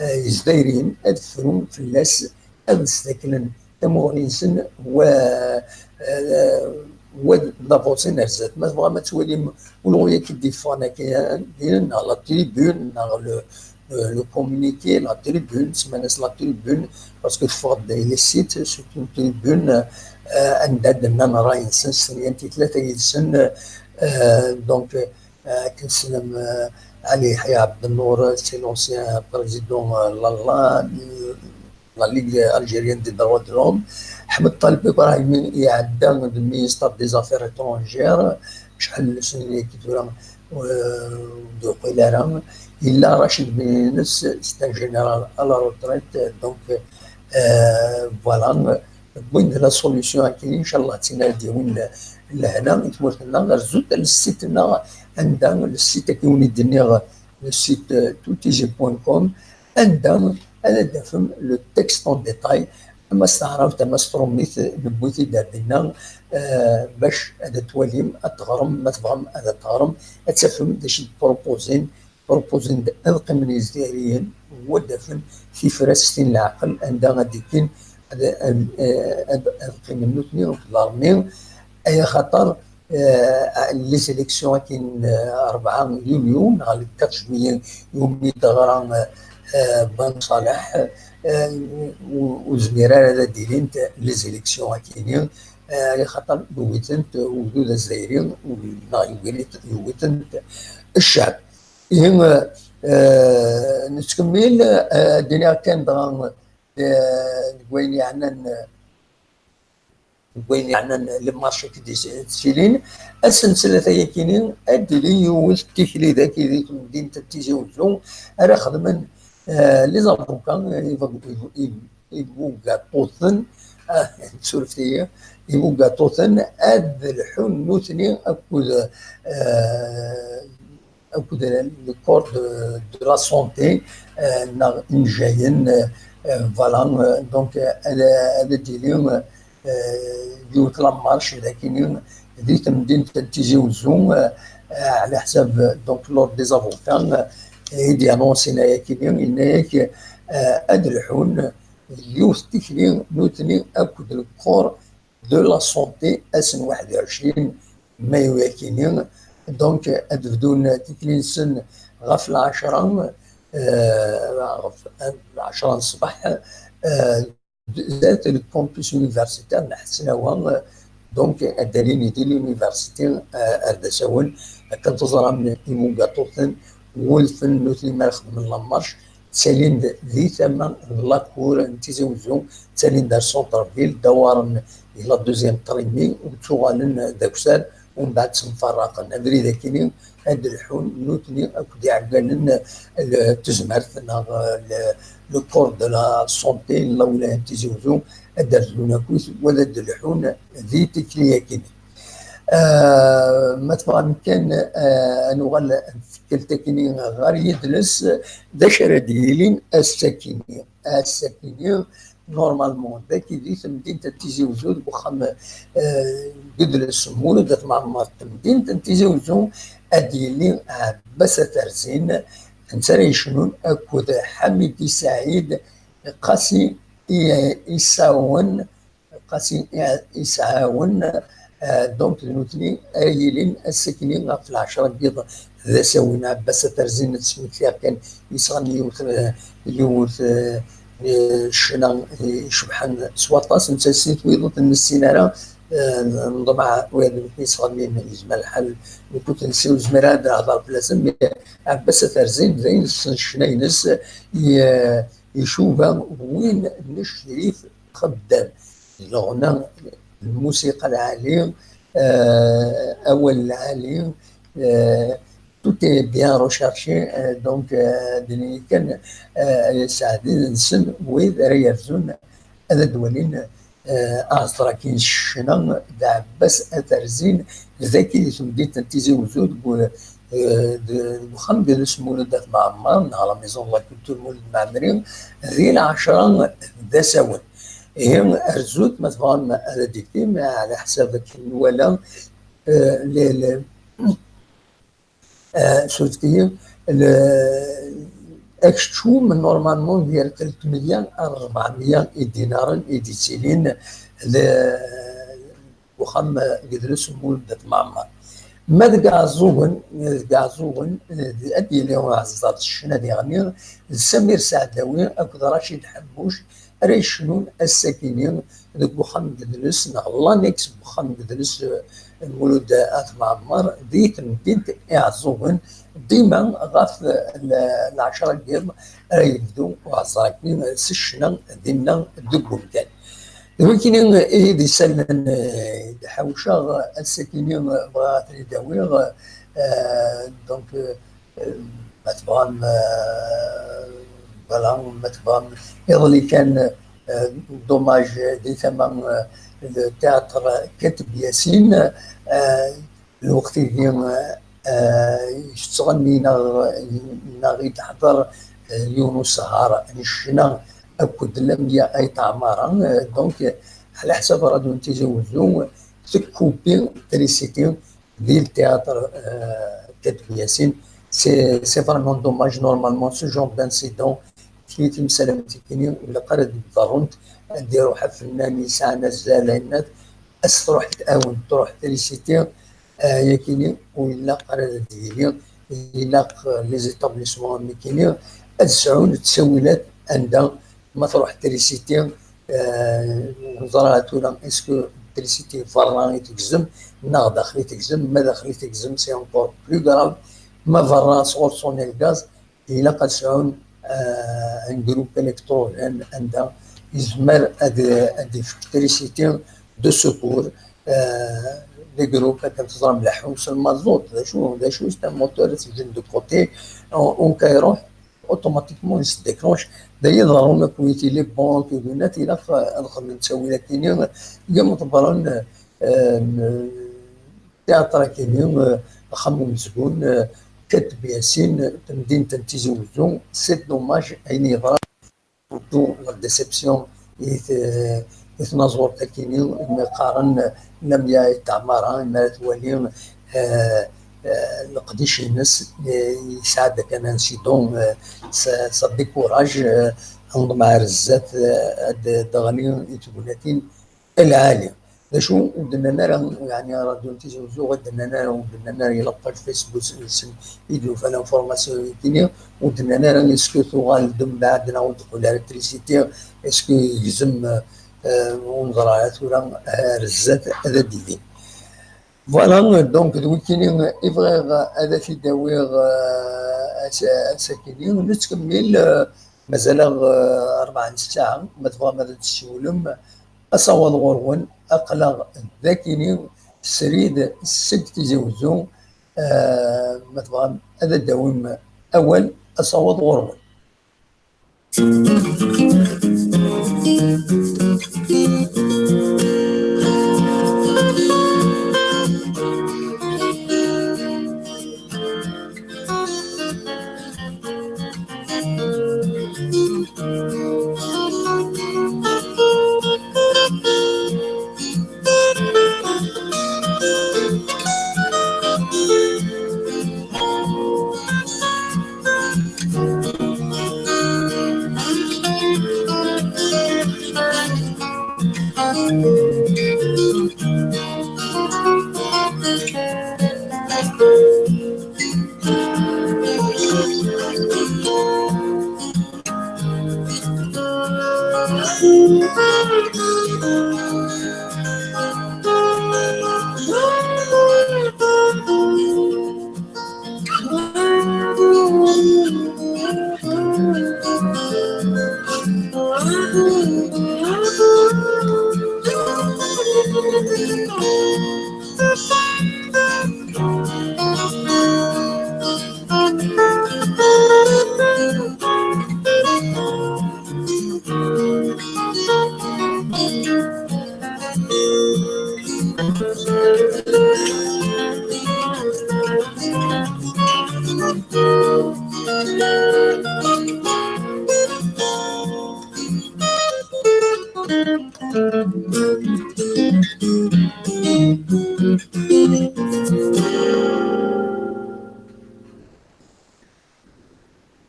euh, Izzayriyen ad frun fell-as, ad sdaklen tamuɣli-nsen, wa, euh, wa d avancen ar zdat. Ma tebɣam ad twalim wulɣu-yaki d-yeffɣen akka, neɣ la tribune, neɣ le, le, le communiqué, la tribune, semman-as la tribune, parce que teffeɣ-d illicite, c'est une tribune, euh, anda d-nnan ṛṛay-nsen s tryant i tlata yid-sen, euh, donc, euh, akken tessnem, euh, Ali Ḥya Ɛebdennur, c'est l'ancien président, euh, la, la, la Ligue algérienne des droits de l'homme. Ḥmed Ṭaleb Ibrahimi iɛedda d ministre des Affaires étrangères, acḥal n lesnin-agi tura, euh, ur d-yeqqil ara. Yella Racid Ben Yelles, c'est un général à la retraite, donc, euh, voilà, wwin-d la solution-agi, inchallah, d tin ara d-yawin le-, lehna i tmurt-nneɣ. Rrezut ar le site-nneɣ, anda le site-agi i wen-d-nniɣ, le site, euh, toutizi point com, anda ara d-tafem le texte en détail, ama s taɛrabt, ama s trumit, newwi-t-id ar dinna, euh, bac ad t-twalim, ad t-teɣrem, ma tebɣam ad t-teɣrem, ad tafem d acu i d-prupusin, prupusin-d ad qqimen Yizzayriyen, u ad d-afen tifrat s tin n leɛqel, anda ad d-kkin, ad, ad, ad, ad qqimen nutni akked l'armée, ay axaṭer, euh, les élections-agi n, euh, rebɛa yulyu, neɣ le quatre juillet, iwumi d-yeɣra, euh, Ben Salah, euh, ur, ur zmiren ara ad d-ilint les élections-agi-nni, euh, ay axaṭer yuwi-tent ugdud azzayri, neɣ yuwi-tent, yuwi-tent ccɛeb. Ihi, euh, euh, nettkemmil, euh, ad d-iniɣ kan dɣa, euh, deg wayen yeɛnan, euh, deg wayen yeɛnan le marché i d-yettilin, ass n ttlata-yakini, ad d-tili yiwet n tikli dagi di temdint n Tizi Uzzu, ara xedmen, euh, les avocats, euh, ibu-, ibu-, ibu-, ibugaṭuten, euh, surfet-iyi, ibugaṭuten, ad lḥun nutni akked, euh, akked le corps de, de la santé, euh, neɣ imejjayen, euh, euh, voilà, euh, donc, euh, ad, ad d-tili, euh, yiwet la marche dagini di temdint n Tizi Uzzu, euh, euh, ɛla ḥsab, euh, donc, l'ordre des avocats, euh, i d-yanonsina yakini, yenna-yak, euh, ad lḥun yiwet tikli nutni akked le corps de la santé ass n waḥed u ɛecrin mayu-yakini. Donc, ad bdun tikli-nsen ɣef lɛecra, euh, ɣef lɛecra n ṣṣbeḥ, euh, zdat le campus universitaire n Ḥesnawa, euh, donc ad d-alin di l'université, euh, ar d asawen, akken teẓram imugaṭuten wulfen nutni mi ara xedmen la marche, ttalin-d di tama n la cour n Tizi Wezzu, ttalin-d ar centre-ville, ddawaren di la deuxième trimmi, u ttuɣalen d akessar, umbeɛd ttemfarraqen. Abrid akini ad d-lḥun nutni akked iɛeggalen n tezmert neɣ le, le corps de la santé n la wilaya n Tizi Wezzu, ad d-rzun akkit, wa ad d-lḥun di tikli akini. Ah, ma tebɣam kan, ah, ad nuɣal tikkelt akini ɣer yidles, d acu ara d-yilin ass-akini? Ass-akini, normalement, dagi di temdint n Tizi Wezzu, deg uxxam, eh, n yidles Mulud At Mɛemmer, temdint n Tizi Wezzu, ad d-yili Ɛebbas At Rẓin, netta ara yecnun akked Ḥamidi Saɛid, Qasi i, Isawen, Qasi i, Isawen, eh, donc d nutni ara yilin ass-akini ɣef lɛecṛa n yiḍ d asawen. Ɛebbas At Rẓin, ad smektiɣ kan, yesɣan yiwet, eh, yiwet, eh, eh, ccna icebḥen s waṭas, netta sin twiḍeḍ ur nessin ara, eh, nḍemɛ wid yesɣanen, yezmer lḥal nekk ur t-nessin, ur zmireɣ ad hḍeṛ fell-asen, mais Ɛebbas At Rẓin d ayen ccna-ines i, eh, icuba win n ccrif xeddam. Leɣna, lmusiqa lɛali, eh, awal lɛali, eh, tout est bien recherché, eh, donc, eh, d nniya kan, eh, ay aseɛdi-nsen wid ara yerzun ad d-walin, eh, aẓraki n ccna d Ɛebbas At Rẓin, dagi di temdint n Tizi Wezzu, deg u-, eh, d-, deg uxxam n yidles Mulud At Mɛemmer, neɣ la Maison de la Culture Mulud Mɛemmri, di lɛecṛa d asawen. Ihi, rzut ma tebɣam ad d-tefkim, ɛla ḥsab akken nwala, eh, le, le, eh, surfet-iyi, le-, akeččum, normalement, gar telt meyya ar rebɛemeyya idinaren i d-yettilin le-, uxxam, eh, n yidles Mulud At Mɛemmer. Ma deg Iɛeẓẓugen, deg Iɛeẓẓugen, eh, ad d-yili uɛeẓẓag s ccna diɣenni, d Samir Saɛdawi akked Racid Ḥemmuc, ara yecnun ass-akini deg uxxam n yidles, neɣ l'annexe n uxxam n yidles, eh, n Mulud At Mɛemmer, di temdint Iɛeẓẓugen, dima ɣef, eh, l-, lɛecṛa n yiḍ ara yebdu uɛeẓẓag-nni s ccna dinna deg umkan. D wikini i d-isallen, eh, i d-ḥawceɣ ass-akini, bɣiɣ ad ten-id-awiɣ, eh, donc, eh, ma tebɣam, eh, voilà, ma tebɣam, iḍelli kan, eh, dommage, di tama, eh, n théâtre Kateb Yasin, eh, lweqt-agi, eh, yettɣenni neɣ, neɣ i d-ḥḍer, eh, yiwen usehar n ccna akked Lamia Ayt Ɛmara, eh, donc, ɛla ḥsab rradyu n Tizi Wezzu, tekkupi trisiti di le théâtre, euh, Kateb Yasin. C'est, c'est vraiment dommage. Normalement, ce genre d'incident, kif i temsalam tikini, ilaq ara d-ḍerrunt, ad d-iruḥ afennan yesɛan azal, ayennat, ad s-truḥ tawent, truḥ trisiti, euh, yakini, ur ilaq ara ad d-yili, ilaq, euh, les établissements am nekkini ad sɛun ttawilat anda ma truḥ trisiti, euh, ẓriɣ tura, est-ce que trisiti berra i tegzem neɣ daxel i tegzem? Ma daxel i tegzem, c'est encore plus grave. Ma berra sɣur-sen lgaz, ilaq ad sɛun, euh, un groupe électrogène anda yezmer ad, ad yefk trisiti de secours, euh, les groupes, akken teẓram, leḥḥun s lmaẓut, d acu, d acu, c'est un moteur, c'est de côté, on, on iruḥ, automatiquement, il se déclenche. D'ailleurs, ḍerrun akk wid, les banques, d winat, ilaq ad xedmen ttawilat-nni, yemḍebbren, euh, théâtre-agi, euh, axxam umezgun, euh, Kateb Yasin, temdint n Tizi Wezzu, c'est dommage, ayen yeḍran, surtout la déception i t-, i tnaẓurt-agi, imi qqaren Lamia Ayt Ɛmara, imi ara twali, euh, euh, leqdic-ines, euh, yesɛa-d kan incident, euh, ça, ça décourage, euh, nḍemɛ ar zdat, euh, ad d-teɣli i tegnatin lɛali. D acu ur d-nnan ara, yeɛni, ṛadyu n Tizi Uzzu, ur d-nnan ara, ur d-nnan ara ilaq ɣer Facebook-nsen i d-yufa l'information-agi-nni, ur d-nnan ara est-ce que tuɣal-d mbeɛd neɣ ur d-teqqel ara trisiti, est-ce que yegzem, eh, ur neẓra ara tura, eh, ar zdat ad d-ibin. Voilà, donc d wikini i bɣiɣ ad ak-id-awiɣ, eh, as-, ass-akini. Nettkemmil, eh, mazal-aɣ, eh, rebɛa n ssaɛa, ma tebɣam ad d-tessiwlem, asawaḍ ɣur-wen, aql-aɣ dagini srid seg Tizi Uzzu, eh, ma tebɣam ad d-tawim awal, asawaḍ ɣur-wen.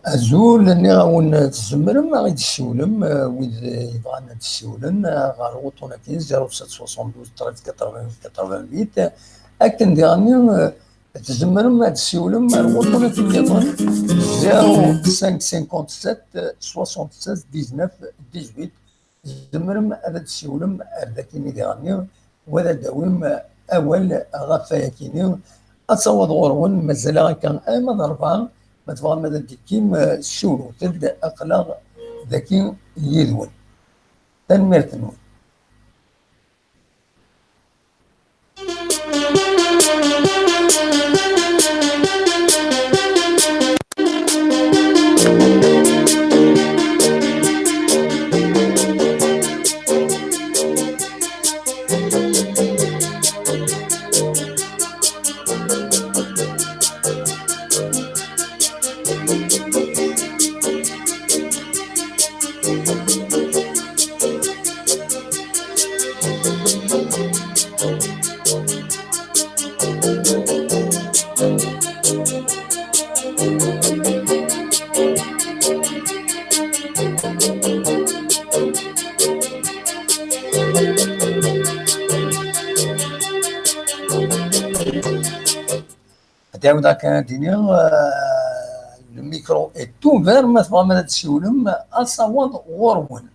Azul, nniɣ-awen tzemrem ad ɣ-id-tessiwlem, eh, wid yebɣan ad d-ssiwlen, eh, ɣer wuṭṭun-agi, zéro sept soixante-douze treize quatre-vingt-huit quatre-vingt-huit. Akken diɣenni, eh, tzemrem ad d-tessiwlem ar wuṭṭun-agi nniḍen, zéro cinq cinquante-sept soixante-seize dix-neuf dix-huit. Tzemrem ad d-tessiwlem ar dakini diɣenni, u ad d-tawim awal ɣef wayakini. Ad tawaḍ ɣur-wen, mazal-aɣ akka arma d ṛebɛa, ma tebɣam ad d-tekkim, siwlet-d, aql-aɣ daki yid-wen. Tanemmirt-nwen. Ad ɛawdeɣ kan ad d-iniɣ, euh, le micro est ouvert, ma tebɣam ad d-tessiwlem, asawaḍ ɣur-wen.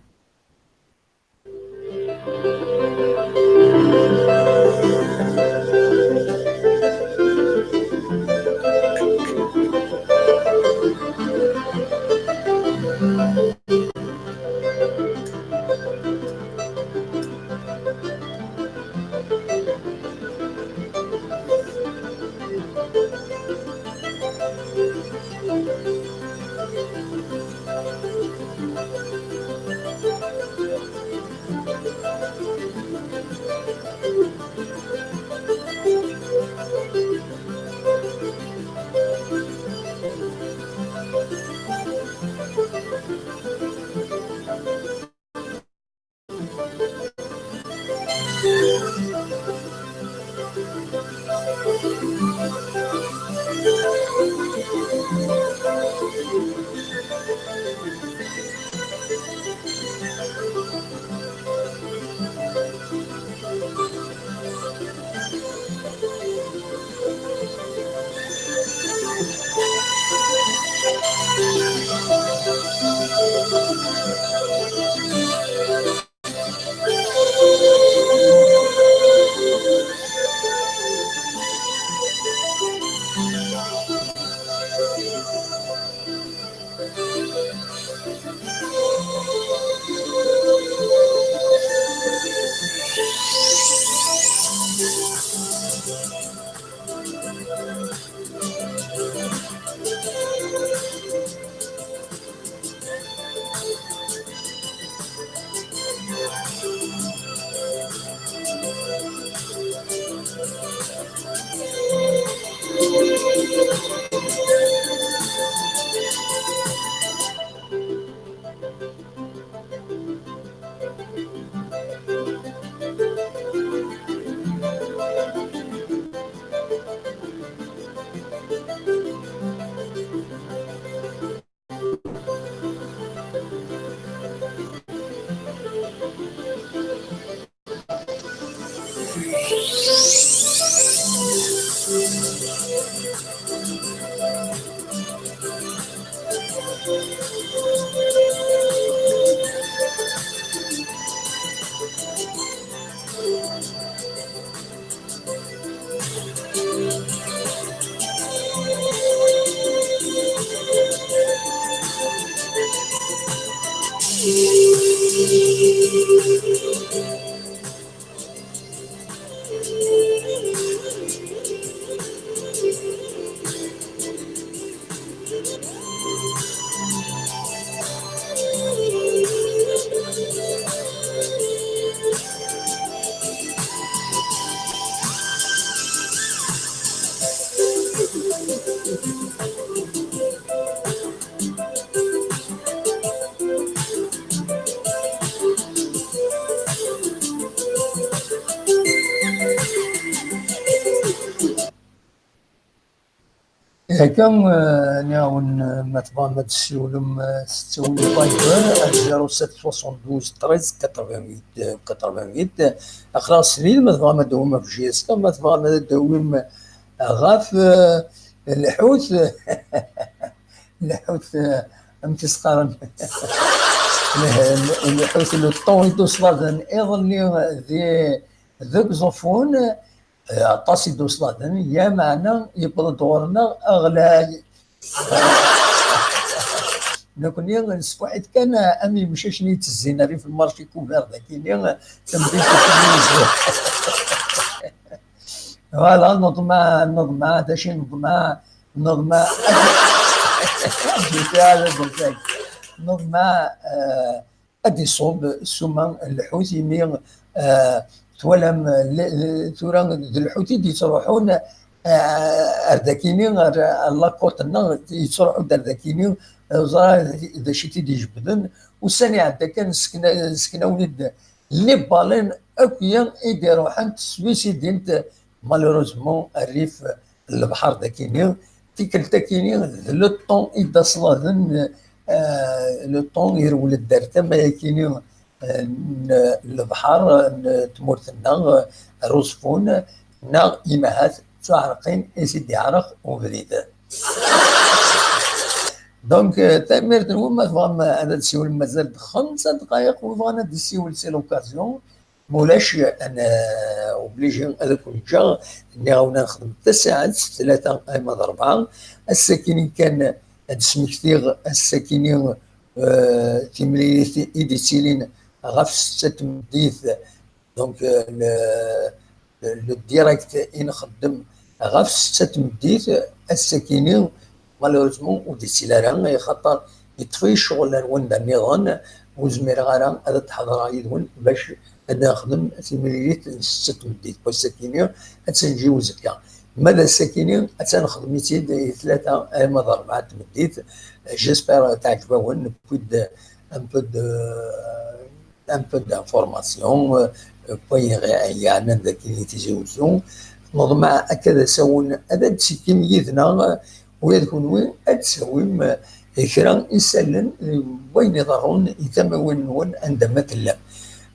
Akka, eh, nniɣ-awen, eh, ma tebɣam ad tessiwlem, eh, s ttawil Viber, ar zéro sept soixante-douze treize quatre-vingt-huit, eh, quatre-vingt-huit. Aql-aɣ srid, ma tebɣam ad d-tawim ɣef J S K, ma tebɣam ad d-tawim ɣef, eh, lḥut, lḥut, eh, amek i s-qqaren? Lḥut, le thon idusladen iḍelli di, deg Uẓeffun, eh, aṭas idusladen, ya meɛna yewweḍ-d ɣur-neɣ aɣlay. Nekni nesfuḥ-it kan am yemcicen yettezzin rrif n lmarci Couvert dagi-ni, tamdint n Tizi Wezzu. Voilà, neḍmeɛ, neḍmeɛ, d acu i neḍmeɛ? Neḍmeɛ, neḍmeɛ, eh, ad iṣub ssuma n lḥut, imi, eh, twalam, eh, le-, le-, tura d lḥut i d-yettruḥun, eh, ar dakini, ar, ar la côte-nneɣ, yettruḥu-d ar dakini, eh, ẓra d acu i t-id-ijebbden. Ussan iɛedda kan, ssekna-, sseknawen-id les baleines akk-ya i d-iruḥent, swisidint, malheureusement, rrif n lebḥer dakini. Tikkelt akini d le thon i d asladen, eh, le thon irwel-d ar tama yakini, eh, n lebḥer n tmurt-nneɣ, eh, ar Uẓeffun, neɣ imahat d tuɛerqin i s-id-iɛreq ubrid. Donc, eh, tanemmirt-nwen. Ma tebɣam ad d-tessiwlem mazal d xemsa dqayeq, wi bɣan ad d-tessiwel, c'est l'occasion. Ma ulac, ad n-, obligé ad ken-ǧǧeɣ, nniɣ-awen ad nexdem tasaɛet, tlata arma d rebɛa. Ass-akini kan ad d-smektiɣ, ass-akini, eh, timlilit i d-yettilin ɣef ssetta n tmeddit, donc, eh, le, le direct i nxeddem ɣef ssetta n tmeddit, ass-akini, malheureusement, ur d-yettili ara, axaṭer yeṭṭef-iyi ccɣel ar wanda nniḍen, ur zmireɣ ara ad d-ḥeḍreɣ yid-wen bac ad nexdem timlilit n ssetta n tmeddit. Wass-akini ad tt-neǧǧ i uzekka. Ma d ass-akini, ad tt-nexdem-itt-id i tlata arma d rebɛa n tmeddit. J'espère teɛǧeb-awen, newwi-d un peu de, un peu d'information, euh, n wayen yeɛnan dagi i Tizi Wezzu. Neḍmeɛ akka d asawen ad d-tekkim yid-neɣ, ula d kunwi ad d-tawim, eh, kra isallen n wayen iḍerrun i tamiwin-nwen anda ma tellam.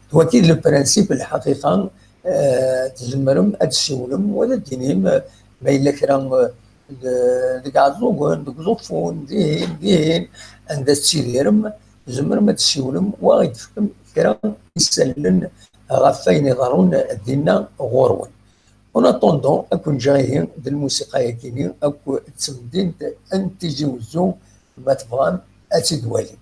D wagi d le principe, lḥaqiqa, eh, tzemrem ad d-tessiwlem, wa ad d-tinim, eh, ma yella kra, eh, de-, deg Iɛeẓẓugen, deg Uẓeffun, dihin, dihin, anda tettidirem, tzemrem ad d-tessiwlem, wa ad d-tefkem kra isallen ɣef wayen iḍerrun dinna ɣur-wen. En attendant, ad ken-ǧǧeɣ ihi d lmusiqa-yagini akk d temdint n Tizi Wezzu, ma tebɣam ad tt-id-twalim.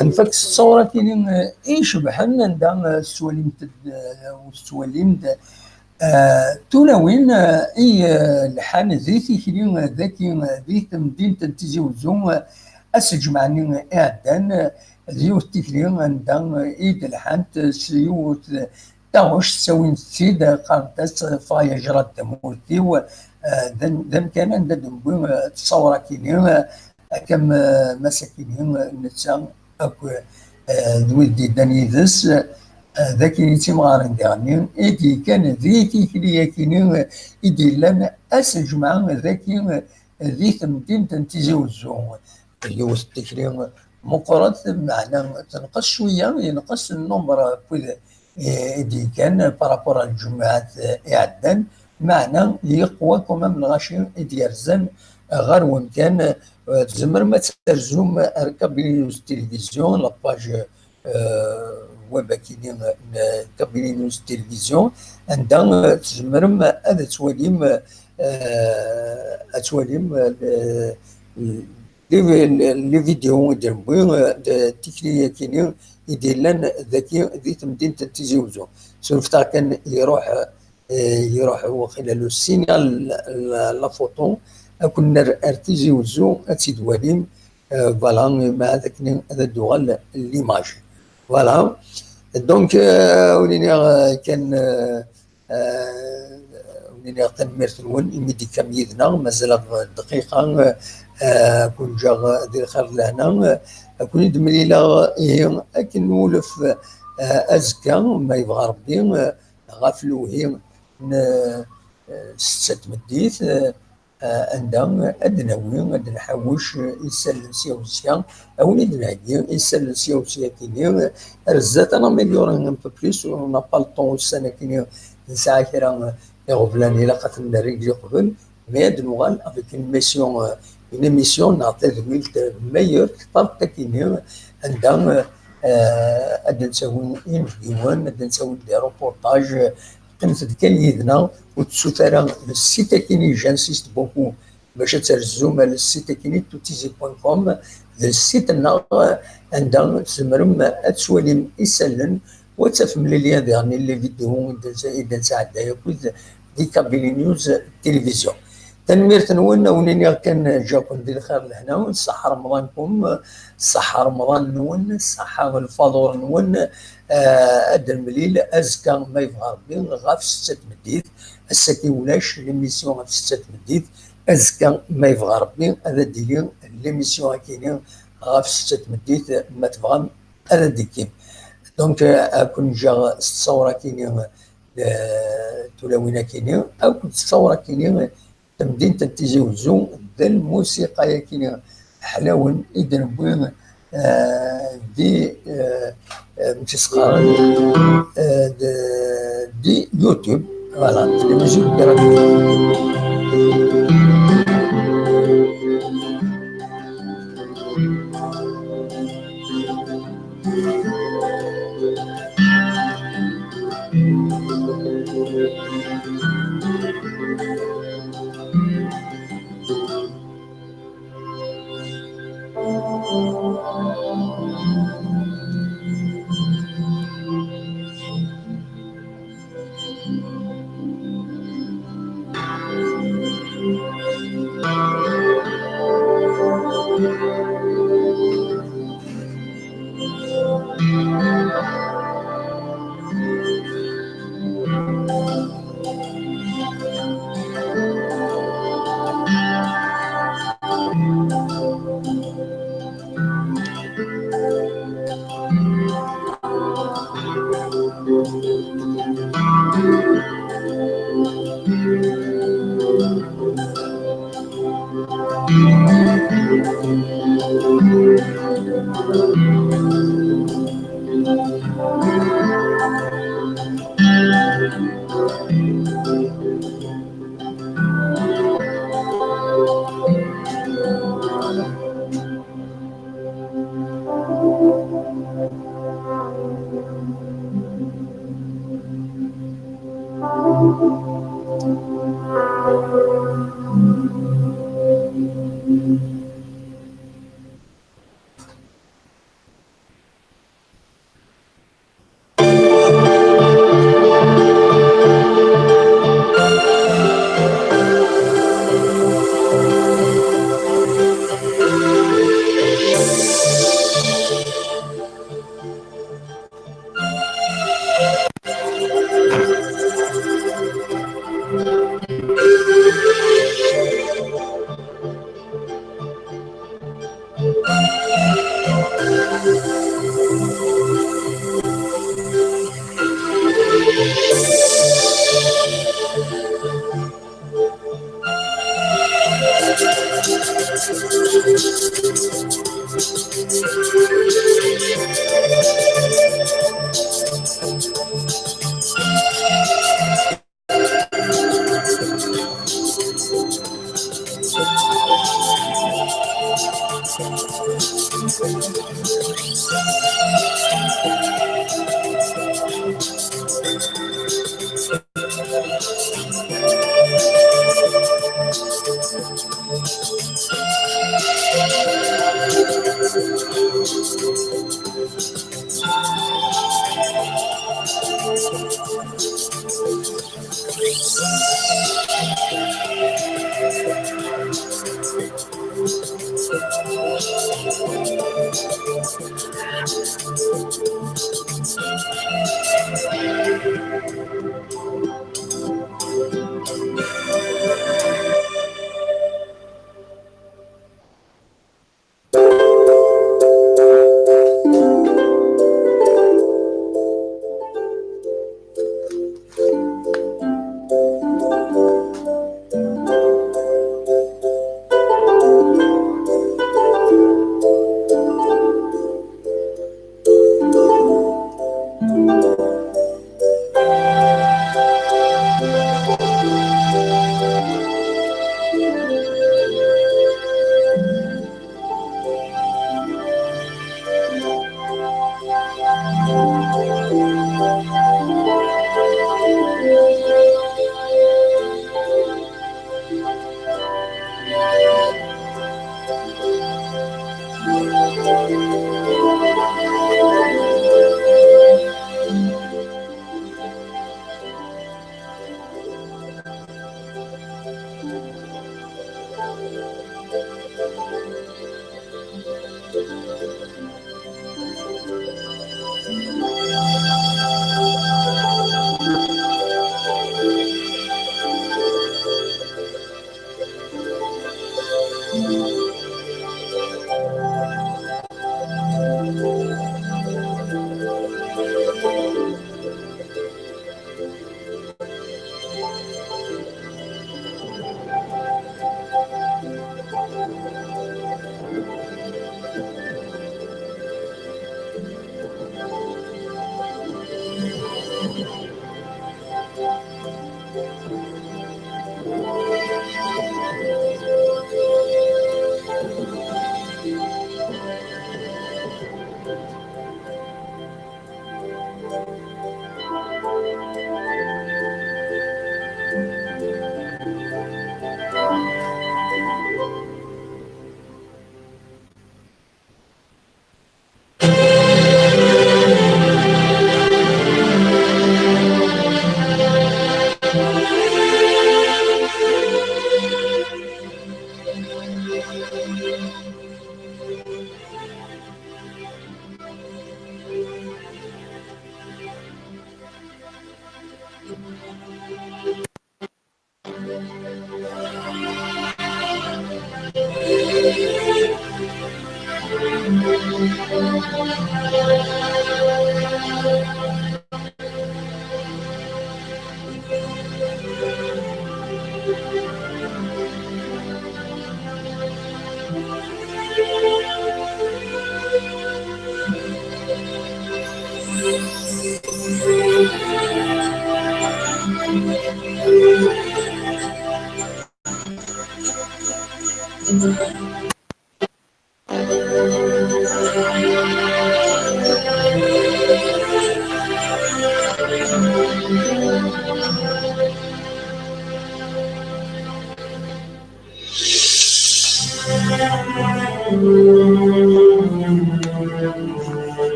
Ad nfak s ttawra-agi, eh, icebḥen anda, eh, tettwalimt-d, eh, ur tettwalim-d, eh, tulawin, eh, i, eh, lḥan di tikli, eh, dagi, eh, di temdint n Tizi Uzzu, eh, ass n lǧemɛa-nni iɛeddan, eh, d yiwet tikli anda, eh, i d-lḥant s yiwet taɣect, ttawint-tt-id, qqarent-as ffeɣ yajra n tmurt-iw, eh, d am-, d amkan anda d-newwi, eh, ttawra-agi, eh, akka am, eh, mass-agi, eh, netta akk, eh, d wid d-yeddan yid-s, eh, d akken i ttimɣaren diɣenni, i d-yekkan di tikli-agi, eh, i d-yellan ass n lǧemɛa dagi, eh, di temdint n Tizi Uzzu. Yiwet n tikli meqqret, meɛna tenqes cwiya, yenqes nnumber n wid i d-yekkan par rapport ar lǧemɛat iɛeddan, meɛna yeqwa quand même lɣaci i d-yerzan ɣer wemkan. Eh, tzemrem ad terzum ar Kabylie News Télévision, la page, eh, web-agi n Kabylie News Télévision, anda, eh, tzemrem ad twalim, eh, ad twalim, eh, les, les, les vidéos i d-newwi, eh, d tikli-agi i d-yellan dagi di temdint n Tizi Uzzu. Surfet-aɣ kan, iruḥ, eh, iruḥ waqila le signal, la, la photo, ad ken-nerr ar Tizi Uzzu, ad tt-id-twalim, eh, voilà, ma ad akken ad d-tuɣal l'image. Voilà. Donc, eh, ur iniɣ, eh, kan, eh, eh, ur iniɣ tanemmirt-nwen imi d-tekkam yid-neɣ, mazal-aɣ dqiqa, eh, ad ken-ǧǧeɣ di lxir d lehna, eh, ad ken-id-mlileɣ, ihi, akken nwulef, eh, azekka, ma yebɣa Rebbi, eh, ɣef lewhi n, eh, setta tmeddit, eh, eh, anda ad d-nawi, ad d-nḥawec isallen sya u sya, ad wen-id-nheggi isallen sya u sya-agi, ar zdat ad naméliorer un peu plus, on n'a pas le temps ussan-agi, nesɛa kra iɣeblan ilaq ad ten-nrégli qbel, mais ad d-nuɣal avec une mission, euh, une émission neɣ tadwilt meilleure, kter takini, anda, euh, ad d-ntawi inebgiwen, ad d-ntawi des reportages, qqimet-d kan yid-neɣ, ur tessut ara le site akini, j'insiste beaucoup, bac ad terzum ar le site akini, toutizi point com, d le site-nneɣ anda tzemrem ad twalim isallen, u ad tafem le lien diɣen i les vidéos i d-, i d-nesɛedday akked di Kabylie News Télévision. Tanemmirt-nwen, ad wen-iniɣ kan ǧǧiɣ-ken di lxir lehna, ṣṣeḥḥa Remḍan-nkum, ṣṣeḥḥa Remḍan-nwen, ṣṣeḥḥa lfaḍur-nwen. Eh, ad d-nemlil azekka ma yebɣa Rebbi ɣef setta tmeddit. Ass-agi ulac l'émission ɣef setta tmeddit. Azekka ma yebɣa Rebbi ad d-tili l'émission akini ɣef setta tmeddit, ma tebɣam ad d-tekkim. Donc, eh, ad ken-ǧǧeɣ s ttawra akini, eh, tulawin akini, akked ttawra akini, tamdint n Tizi Uzzu, d lmusiqa-yakini ḥlawen i d-newwi, eh, di, eh, eh, amek i s-qqaren, eh, d-, di YouTube. Voilà, c'est les musiques de radio.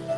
Ihi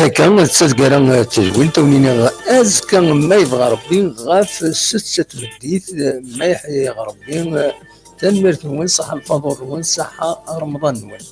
akka, d taggara n tedwilt, a wen-iniɣ azekka ma yebɣa Rebbi ɣef setta tmeddit, ma yeḥya-yaɣ Rebbi. Tanemmirt-nwen, ṣaḥa lfaḍur-nwen, ṣaḥa Remḍan-nwen.